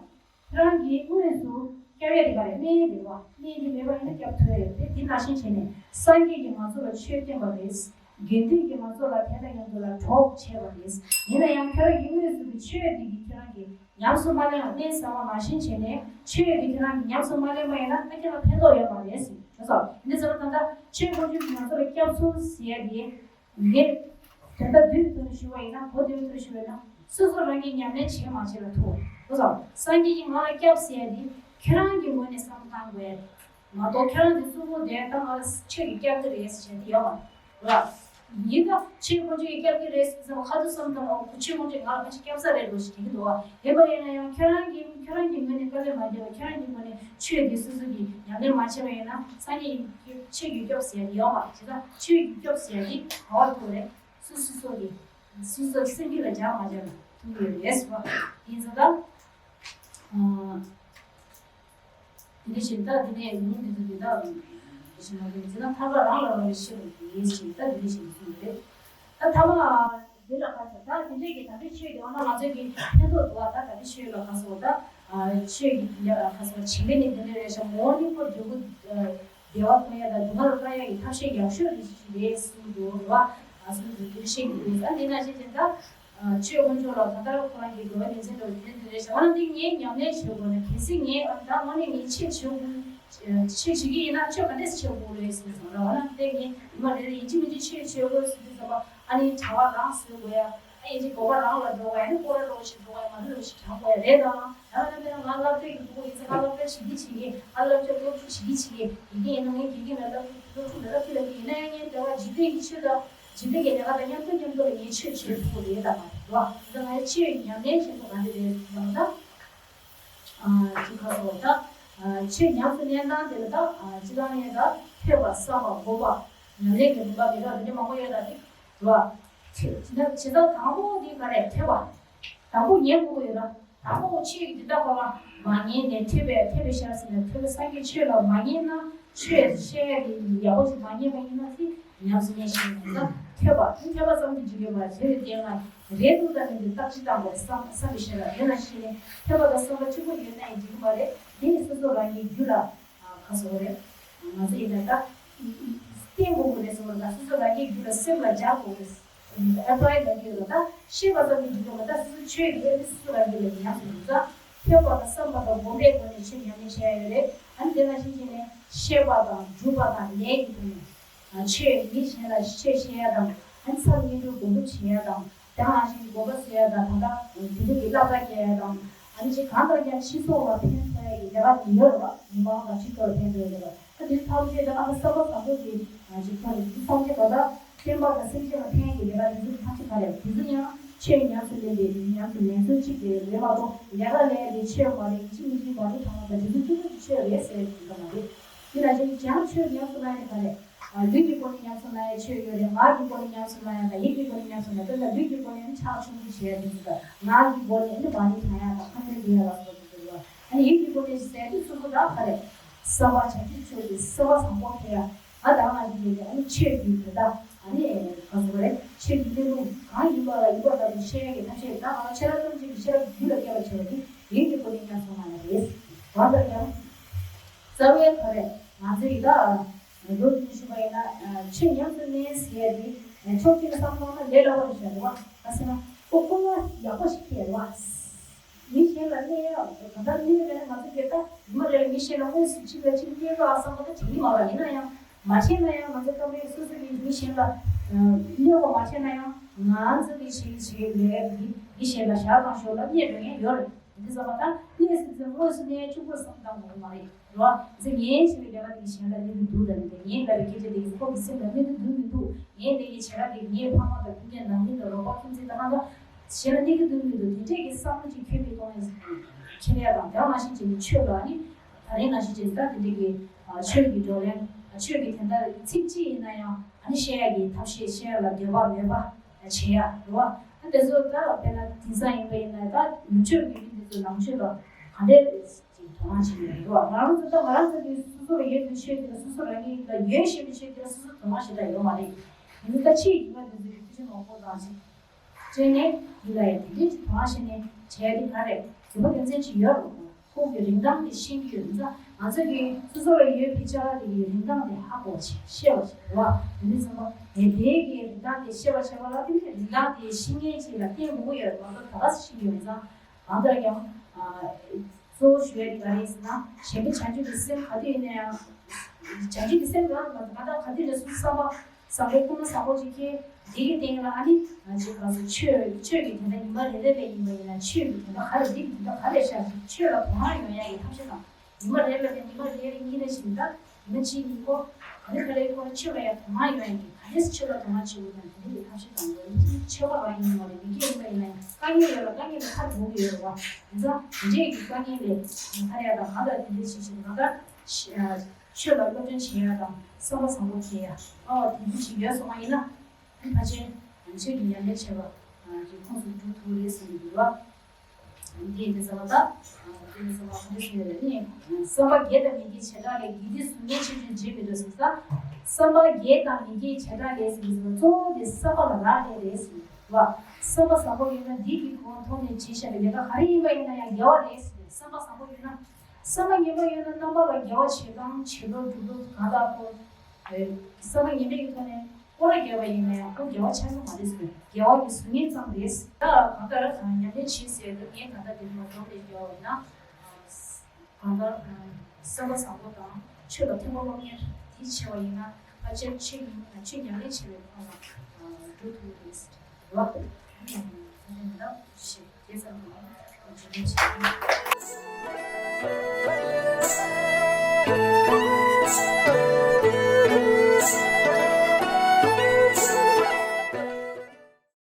ཁྱེད་རང་གིས་དངོས་སུ་སྐྱབས་ཡ་དེ་ག་རེད། སྨན་དེ་རེད་བ། སྨན་དེ་མེད་པ་ཡིན་ན་སྐྱབས་ཐུབ་ཡ་ཡོད་དེ། དེ་ནང་བཞིན་བྱས་ནས་སངས་རྒྱས་ཀྱིས་ང་ཚོ་ལ་ཆོས་བསྟན་པ་རེད། དགེ་འདུན་གྱིས་ང་ཚོ་ལ་དེ་དང་མཉམ་དུ་ལ་གྲོགས་བྱས་པ་རེད། ཡིན་ན་ཡང་ཁྱེད་རང་གིས་དངོས་སུ་གི་ཆོས་དེ་གིས་ཁྱེད་རང་གིས་ཉམས་སུ་མ་ལེན་པ། སྨན་ཟ་བ་ནང་བཞིན་བྱས་ནས་ཆོས་དེ་ཁྱེད་རང་གིས་ཉམས་སུ་མ་ལེན་པ་ཡིན་ན་ད་ཁྱེད་རང་ཕན་ཐོགས་ཡོད་མ་རེད་ཟེར། ད་ག་ཟེར་ན་ད་ཆོས་དཀོན་མཆོག་གིས་ང་ཚོ་ལ་སྐྱབས་སོང་ཟེར་ཡ་དེ་ངས་དོན་དག་བསྡུས་ཐོག་ནས་ཞུ་བ་ཡིན་ན། གོ་བདེ་བའི་ཐོག་ནས་ཞུ་བ་ཡིན་ན། སོ་སོ་རང་གིས་ཉམས་ལེན་བྱས་མ་བྱས་ལ་ཐུག་ད་ག་ཟེར་ན། སངས་རྒྱས་ཀྱིས་ང་ལ་སྐྱབས་ཟེར་ཡ་དེ་ཁྱེད་རང་གི་ངོས་ནས་བསམ་བློ་བཏང་དགོས་ཡ་རེད། མ་གཏོགས་ཁྱེད་རང་གི་གཙོ་བོ་དེ་ད་ང་ལ་ཆོས་ཀྱིས་སྐྱབས་ཀྱི་རེད་ཟེར་བྱས་དེ་ཡོད་མ་རེད། ཡིན་ད་ཆོས་དཀོན་མཆོག་གིས་སྐྱབས་ཀྱི་རེད་ཟེར་ཚེ་ཁ་ཐུག་བསམ་བཏང་། ཨོ་ཁོ་ཆོས་དཀོན་མཆོག་གིས་ང་ལ་ཕལ་ཆེར་སྐྱབས་ས་རེད་འགྲོ་ཞེས་དྲན་གྱི་འདུག་བ། ཡིན་པ་ཡིན་ན་ཡང་ཁྱེད་རང་གིས་ཁྱེད་རང་གི་ངོས་ནས་དཀའ་ལས་མ་བརྒྱབ་པ། ཁྱེད་རང་གི་ངོས་ནས་ཆོས་དེ་སོ་སོ་གིས་ཉམས་ལེན་མ་བྱས་པ་ཡིན་ན་སངས་རྒྱས་ཀྱིས་ཆོས་ཀྱིས་སྐྱོབས་ཟེར་ཡ་དེ་ཡོད་མ་རེད། བྱས་ཙང་ཆོས་ཀྱིས་སྐྱོབས་ཟེར་ཡ་དེ་ག་བར་ཐུག་རེད། སོ་སོ་སོ་གིས་སོ་སོ་སེམས་རྒྱུད་ལ་འཇགས་མ་འཇགས་ལ་ཐུག་ཡོད་རེད་ཟེར་བ། ཡིན་ཙང་ད། དེ་འདྲ་ཞིག་ད་དེ་ནས་ཉིན་འདི་ཚོ་འདི་དག་འདི་ཞིག་མ་རེད་ཟེར་ན། ཐར་པ་རང་ལ་རང་གིས་ཤེས་པ་ཡིན་ཞེས་ད་དེ་འདྲ་ཞིག་གསུངས་རེད། ད་ཐར་པ་འདི་ལ་ཁ་ས་ད་དེ་འདྲས་ཀྱི་ད་ལྟའི་ཆོས་ཀྱི་འོ་ན་ང་ཚོའི་གི་ཕན་ཐོགས་འདུག་བ། ད་ད་ལྟའི་ཆོས་ལ་ཁ་ས་འོ་ད་ཆོས་ཀྱི་ལ་ཁ་ས་བྱེད་ལས་ནི་དེ་འདྲ་རེད་ཤག་ངོ་བོ་ནི་ཁོ་འབྲས་བུ་བདེ་བ་ཐོབ་ཡ་དང་སྡུག་བསྔལ་ལ་སྐྲག་ཡ་གི་ཐབས་ཤེས་ཡག་ཤོས་རེད་ཞིག་རེད་གསུངས་འདུག་བ། ཨ་གསུངས་འདུག་དེ་ཤེས་ཀྱི་འདུག་ཨ་འདི་ན་ཤེས་ཀྱི་ད། ཆོས་དཀོན་མཆོག་ལ་ད་ལྟ་ཁོ་རང་གི་འགྲོ་བའི་ཉིན་མཚན་འགྲོ་བའི་དེ་འདྲ་རེད་ཤག་འོ་ན་འདི་ངས་ཉམས་ལེན་བྱེད་དགོས་ན། གལ་སྲིད་ངས་ཨ་ནི་ད་དངོས་གནས་ངས་ཆོས་བྱེད་དགོས། ཆོས་བྱེད་ཀྱི་ཡིན་ན་ཆོས་ག་འདྲས་བྱེད་དགོས་རེད་ཟེར་ན། འོ་ན་འདི་ངས་ཉི་མ་རེ་རེ་ཡིན་གཅིག་མིན་གཅིག་ཆོས་བྱེད་དགོས་ཟེར་དུས་ཙམ་པ་ཨ་ནི་གྲྭ་པ་རང་བཟོ་དགོས་ཡ། ཨ་ཡིན་གཅིག་དགོན་པ་རང་ལ་འགྲོ་དགོས་ཡ། ཨ་ནི་སྐོར་ར་འགྲོ་ཞིག་འགྲོ་དགོས་ཡ། མ་ཎི་འདྲ་བོ་ཞིག་བགྲང་དགོས་ཡ་རེད་དང་། ཡང་ན་དཔེར་ན་ང་སློབ་གྲྭའི་གི་ཕྲུ་གུ་ཡིན་ཙང་ང་སློབ་གྲྭ་བྱེད་ཀྱི་བྱེད་ཀྱི། ཨ་སློབ་གྲྭ་སློབ་ཕྲུག་བྱེད་ཀྱི་བྱེད་ཀྱི། དགེ་རྒན་ཡིན་ན་ངའི་དགེ་རྒན་ལ་སློབ་ཕྲུག་སློབ་ཕྲུག་ལ་སློབ་ཕྲུག་ལ་ཡིན་ན་ཡང་ངའི་འབྲེལ་བ་འཇིག་རྟེན་གྱི་ཆོས་དང་། འཇིག་རྟེན་གྱི་ལས་ཀ་དང་མཉམ་དུ་མཉམ་དུ་ལ་ངའི་ཆོས་བྱེད་ཐུབ་པ་རེད་ད་མ་རེད་བ། ད་ང་ཆོས་ཉམས་ལེན་བྱེད་ཐུབ་ག་འདྲ་རེད་ཟེར་ན། ད་ཅིག་ཁ་སོ་ད་ཆོས་ཉམས་སུ་ལེན་སྟངས་དེ་ལ་ད་སྤྱི་བཏང་ནས་ད་ཐོས་པ་བསམ་པ་སྒོམ་པ་ཉམས་ལེན་གྱི་རིམ་པ་དེ་འདྲ་དེ་འདྲ་མང་པོ་ཡོད་ད་དེ་རེད་བ། ཆོས་ཇི་ལྟར་དང་པོ་དེ་ག་རེ་ཐོས་པ། དང་པོ་ཉན་དགོས་ཀྱི་ཡོད་ན། དང་པོ་ཆོས་ཀྱི་འདི་ལྟ་བ་མ་ཉན་ནས་ཐོས་པས་ཐོས་པས་ཤར་ཟེར་ནས་ཐོས་པ་སངས་རྒྱས་ཆོས་ལ་མ་ཉན་ན། ཆོས་བཤད་ཡ་དེ་ཡག་པོ་ཞིག་མ་ཉན་པ་ཡིན་ན་དེ་ཉམས་སུ་ལེན་ཤེས་ན་ཐོས་པ་དེ་ཐོས་པ་ཙམ་གྱིས་འགྲིག་གི་མ་རེད། དེ་ལ་རེད་འདུག་ད་ནི་འདི་བརྟག་དཔྱད་བཏང་དགོས་རེད། བསམ་བསམ་པའི་ཤེས་རབ་ཡོད་ན་ཤེས་ནས་ཐོས་པ་དང་བསམ་པ་གཅིག་པོ་ཡོད་ན་ཡང་འགྲིག་གི་མ་རེད། དེ་ནི་སོ་སོ་རང་གི་རྒྱུད་ལ། ཁ་སོ་རེད། ང་ཚོ་ཡིན་ན་ད། བསྟེན་དགོས་ཀྱི་རེད་ཟེར་བ་ལ་སོ་སོ་རང་གི་རྒྱུད་ལ་སེམས་ལ་འཇགས་དགོས་རེད། ཨེ་པ་ཡི་ལ་རྒྱུད་ལ་ད་ཤེས་པ་ཙམ་གྱིས་འགྲིག་གི་མ། ད་སོ་སོ་ཆོས་ཡོད་ནི་སོ་སོ་རང་རྒྱུད་ལ་ཉམས་སུ་ལེན་ཙང་། ཐོས་པ་དང་བསམ་པ་དང་སྒོམ་པའི་སྒོ་ནས་ཆོས་ཉམས་ལེན་བྱས་ཡོད་རེད། ཨ་ནི་དེ་ལ་ཤེས་བྱས་ནས་བཤད་པ་དང་སྒྲུབ་པ་དང་ལས་ཀྱི་ཐོག་ནས། ཆོས་མི་གཞན་ལ་ཆོས་བཤད་ཡ་དང་། ཨ་ནི་ཚར་གཉིས་འགྲོ་སྒོམ་སྒྲུབ་བྱེད་ཡ་དང་། དེ་ནང་བཞིན་དགོན་པ་བཟོ་ཡ་དང་། ད་ལྟ་དེ་འདྲ་གི་སློབ་གྲྭ་སྐྱེལ་ཡ་དང་། ཨ་ནི་ཅིག་གང་ལྟར་ཀྱང་སྤྱི་ཚོགས་ལ་ཕན་ཐོགས་ཡ་གི་ལས་ཀ་དེ་ཡོད་རེད་བ། མི་མང་དང་སྤྱི་ཚོགས་ལ་ཕན་ཐོགས་ཡ་ལས་ཀ་ད་དེ་ཐམས་ཅད་ད་ཨ་ཕ་བསམ་པ་བཟང་པོ་གི་ཅིག་ཐོག་ནས་དེ་ཐམས་ཅད་ད་ལྟ་སེམས་པ་དང་སེམས་ཅན་ལ་ཕན་གི་ལས་ཀ་དེ་ཚོ་ཐམས་ཅད་ག་རེ་དེ་ཚོ་ཡང་ཆོས་ཉམས་སུ་ལེན་པའི་ཉམས་སུ་ལེན་ཚུལ་གཅིག་དེ་རེད་མ་གཏོགས་ལས་ཀ་ལས་དེ་ཆོས་མ་རེད། ཡིན་གཅིག་མིན་གཅིག་བར་དུ་ཐང་བ་དང་དེ་ཚོ་གཅིག་པུ་གི་ཆོས་རེད་ཟེར་གི་ཡོད་མ་རེད། དེ་ལ་ཅིག་ཀྱང་ཆོས་ཉམས་སུ་བླང་ཡ་ག་རེ། ལུས་ཀྱི་སྒོ་ནས་ཉམས་སུ་བླང་ཡ་ཆོས་ཡོད་རེད། ངག་གི་སྒོ་ནས་ཉམས་སུ་བླང་ཡ་དང་ཡིད་ཀྱི་སྒོ་ནས་ཉམས་སུ་བླང་ཡ། དཔེར་ན་ལུས་ཀྱི་སྒོ་ནས་ནི་ཕྱག་མཆོད་འབུལ་བྱེད་ཡ་དེ་ཚོ་དང་། ངག་གི་སྒོ་ནས་ནི་མ་ཎི་བགྲང་ཡ་དང་ཁ་འདོན་འདོན་ཡ་ལ་སོགས་པ་དེ་ཚོ་རེད་བ། ཨ་ནི་ཡིད་ཀྱི་སྒོ་ནས་ཟེར་དུས་སོ་སོ་དག་ག་རེ། བསམ་པ་བྱང་ཆུབ་མཆོག་གི་བསམ་པ་བཟང་པོ་འཕེལ་ཡ། ཨ་དག་ང་ཡིན་ནས་ཨ་ནི་ཆོས་ཀྱི་དེ་དག་ཨ་ནི་ག་ གསུངས་པ་རེད། ཆོས་ཀྱི་གནས་ལུགས་གང་ཡིན་པ་ལ་ཡིན་པ་ལྟར་དུ་ཤེས་ཡ་གི་ཐབས་ཤེས་ད་ང་ཤེས་རབ་ཐམས་ཅད་ཀྱི་ཤེས་རབ་རྒྱུད་ལ་སྐྱེ་བར་བྱེད་པ་དེ་ཡིད་ཀྱི་སྒོ་ནས་ཉམས་སུ་བླང་ཡ་རེད། གང་ལྟར་ཀྱང་། རྩ་བའི་ག་རེ་ང་ཚོའི་ད་ལོ་རྒྱུས་ཞུས་པ་ཡིན་ན་ཆོས་ཉམས་སུ་ལེན་ཟེར་ཡ་དེ་ཕྱོགས་གཅིག་ནས་བསམ་བློ་བཏང་ན་ལས་སླ་པོ་རེད་ཤག་རེད་བ། ག་ཟེར་ན་ཁོ་ཀུན་སློང་ཡག་པོ་ཞིག་སྐྱེས་རེད་བ། མི་གཞན་ལ་གནོད་ཡ་གང་ལྟར་གནོད་མེད་ན་ང་ཚོ་གིས་ད་ཉི་མ་རེ་ལ་མི་གཞན་ལ་དངོས་སུ་གཅིག་ལ་གཅིག་གནོད་རོགས་བསམ་པ་ད་དྲན་གྱི་མ་རེད། ཡིན་ན་ཡང་མ་བྱས་ན་ཡང་ང་ཚོ་སྐབས་རེ་སོ་སོ་གིས་མི་གཞན་ལ་གནོད་པ་མ་བྱས་ན་ཡང་ང་ཚོ་གིས་བྱེད་ཀྱི་བྱེད་ཀྱི་ལས་ཀྱིས་མི་གཞན་ལ་ཞག་དང་ཞོར་ལ་གནོད་འགྲོ་མཁན་ཡོད་རེད། འདི་ཚོ་མ་ད་གནས་སྲིད་ཚེ་དངོས་སུ་གནས་ཆུང་པོ་བསམ་བཏང་དགོས་མ་རེད་རོ། ཚེ་ངས་བྱས་པའི་ལས་ཀ་དེ་གཞན་ལ་གནོད་ཀྱི་འདུག་ད་ནི་ངས་ལབ་པའི་སྐད་ཆ་དེ་ཁོ་གི་སེམས་ལ་གནོད་ཀྱི་འདུག་མི་འདུག་ངས་དེ་གི་བྱ་བ་དེ་ངའི་ཕ་མ་དང་སྤུན་ཀྱག་ནང་མི་དང་རོགས་པ་ཁྱིམ་མཚེས་དང་ང་ཚོ་གཞན་ལ་གནོད་ཀྱི་འདུག་མི་འདུག་དེ་འདྲས་ཀྱི་བསམ་བློ་ཅིག་འཁྱེར་ཏེ་གཏོང་ཡ་ཟེར་ནས་འཁྱེར་ཡ་དང་དེ་ནང་བཞིན་བྱས་ནས་ཆོས་ལ་ནི་ད་རིང་ནང་བཞིན་བྱས་ནས་ད་དེ་འདྲས་ཀྱི་ཆོས་ཀྱི་བགྲོ་གླེང་ཆོས་ཀྱི་དོན་དག་ཚིག་གཅིག་ཡིན་ན་ཡང་ཨ་ནི་བཤད་ཡ་གི་ཐབས་ཤེས་བཤད་ཡ་ལ་འདོད་པ་མེད་པ། བྱེད་ཡ་རེད་བ། ད་དེ་ཚོ་ད་དཔེར་ན་དེང་སང་ཡིན་པ་ཡིན་ན་ད་ནུབ་ཕྱོགས་ཀྱི་མི་དེ་ཚོ་ནང་ཆོས་ལ་ག་འདྲས་ཅིག་དོ་སྣང་བྱེད་ཀྱི་ཡོད་རེད་བ། ང་རང་ཚོ་ད་ང་རང་ཚོ་གི་སོ་སོར་ཡོད་པའི་ཆོས་དེ་ལ་སོ་སོ་རང་ཉིད་ལ་ཡོད་བཞིན་པའི་ཆོས་དེ་ལ་སོ་སོ་དོ་སྣང་བྱེད་ད་ཡོད་མ་རེད། ཡིན་ད་ཕྱིའི་རྒྱུད་པ་དེ་ཚོ་གི་ཕུ་ཆུ་མང་པོ་དང་ཅིག་སྤྲད་ནས་ཡིད་ལ་ཡ་དེ་འདྲས་ཅིག་དོ་སྣང་བྱེད་ནས་བྱས་ཏེ་ག་རེ་རྒྱུ་མ་རྒྱུ་མཚན་ཅིག་ཡོད་རེད་བ། ཁོང་གི་རིན་ཐང་དེ་ཤེས་ཀྱི་ཡོད་ཙང་ང་ཚོ་གི་སོ་སོ་ལ་ཡོད་པའི་ཅ་ལག་དེ་གི་རིན་ཐང་དེ་ཧ་གོ་བྱེད་ཤེས་པ་བྱེད་རོགས། དེ་ནས་ཚང་མ་དེ་དེ་གི་རིན་ཐང་དེ་ཤེས་པ་བྱེད་པ་ལ་དེ་ནི་རིན་ཐང་དེ་ཤེས་མཁན་ཅིག་ལ་བརྟེན་དགོས་ཀྱི་ཡོད་རེད། ང་ཚོ་ད་ག་སེ་ཤེས་ཀྱི་ཡོད་ཙང་གང་ལྟར་ཀྱང་གཙོ་བོ་ཞུ་ཡ་དེ་ག་རེ་ཟེར་ན་གཞན་པའི་བྱང་ཆུབ་ཀྱི་སེམས་ག་དུས་ཡིན་ན་ཡང་བྱང་ཆུབ་ཀྱི་སེམས་རང་ང་ཚོ་གང་ལྟར་ག་དུས་ནས་སུ་བསམ་པ། བཟང་པོ་ཀུན་སློང་བཟང་པོ་ཅིག་ཁྱེད་འདི་གི་སྟེང་ལ་ཨ་ནི་ང་ཚོའི་ག་ཚོད་ཆོས་ཆོས་ཀྱི་དོན་དག་ཉི་མ་རེ་རེ་ལ་ཡིན་པ་ཡིན་ན་ཆོས་ཀྱི་དོན་དག་ག་རེ་འདི་གི་དོན་དག་ག་རེ་ཤར་ཅིག་ཆོས་ལ་དོ་སྣང་ཡོང་ཡ་ཡི་ཐབས་ཤེས་དང་ཉི་མ་རེ་ལ་ནི་ཉི་མ་རེ་རེ་གཉིས་རེ་བཞིན་ད་ཉི་མ་གཅིག་གཉིས་ཁོ་ག་ནི་ག་རེ་ཁོ་ཆོས་ལ་ཡ་དོ་སྣང་ཡོང་ཡ་གི་ག་རེ་ཆོས་ལ་དོ་སྣང་བྱེད་དགོས་དང་དེ་འདྲ་གི་ཐབས་ཤེས་དང་ཡོད་ནི་ཆོས་པ་རང་ཡིན་ནོ་རེ་མི་སྐྱེ་ཡིན་པ་ཡིན་ན་དཀའ་ངལ་ཡོད་ལ་དཀའ་ངལ་ལ་ཐར་དགོས་ཀྱི་ཡོད་རེད་བ། ཡིན་ཙང་དེ་འདྲས་ཀྱི་དཀའ་ངལ་ལས་ཐར་ཡ་དང་གང་ལ་དེ་འདྲས་བྱེད་བཞིན་ད་ལྟ། ཆོས་ལ་སློབ་སྦྱོང་བྱེད་ཡ་དང་བསམ་པ་བཟང་པོ་བྱེད་ཡ། ཨོ་དེ་འདྲ་ཞིག་ཡོད་སོང་བ་ཡིན་ན། ཨ་ཕལ་ཆེར་ཆོས་ཀྱི་ཉམས་ལེན་བྱེད་པ་གི་ཁོངས་སུ་འགྲོ་ཐུབ་རེད་ཟེར་གྱི་འདུག་ལ། འདི་ཡིན་ཙང་ད། དེ་ནི་བསམ་པ་ག་འདྲ་ཞིག་ཡོད་ལ་ནི། བསམ་པ་དགེ་དང་མི་དགེའི་བྱེ་བྲག་ལས། དགེ་སྡིག་གཟུགས་བརྙན་ཆེ་ཆུང་རྗེས་མི་འགྲོ་ཟེར་ཙང་། བསམ་པ་དགེ་དང་མི་དགེའི་བྱེ་བྲག་ལས་ཟེར་གྱི་འདུག་གཙོ་བོ་དེ་བསམ་པ་ལ་རག་ལས་རེད་ཟེར་གྱི་འདུག་ལ། བསམ་པ་བཟང་པོ་ཡོད་ན་འདི་གི་གོང་ཐོག་ནས་བྱས་བཞག་པའི་ལས་ཀ་ག་རེ་ཡིན་པ་ཡིན་ན་ཡང་དགེ་བ་རེད་ཟེར་ཏེ་བསམ་པ་བཟང་པོ་ཡོད་ན། བསམ་པ་ངན་པ་ཡོད་ན་རྣམ་པ་ལ་དགེ་བ་བྱེད་སྟངས་བྱེད་ལུགས་སྒྲུབ་ལུགས་གང་ལ་ཁོ། བསམ་པ་ངན་པའི་ཐོག་ནས་སྐོར་ར་དགེ་བ་ཡིན་ན་ཡང་ཁོ་དགེ་བ་ཆགས་ས་མ་རེད་ཟེར། དགེ་བ་གི་གཟུགས་བརྙན་ཙམ་རེད། ད་གང་ལྟར་ཉམས་ལེན་བྱེད་ཟེར་དུས་ངས་ད་ལྟ་འདིར་མ་འཛོམས་ནས་བརྒྱབ་པ་ཡིན་ན། གང་ལྟར་བསམ་པ་བཟང་པོ་དང་ཆོས་ལ་མཐུན་པ་སློབ་གཉེར་འདི་བྱས་པ་ཡིན་ན་ཕལ་ཆེར་ཆོས་ཉམས་ཆོས་ཉམས་ལེན་བྱེད་པའི་ཁོངས་ལ་འགྲོ་ཐུབ་ཀྱི་རེད་ཟེར་བ། ད་ནི་ད་ཞེས་དེ་ཙམ་གྱིས་ཉམས་ལེན་བྱེད་ཀྱི་ཡིན།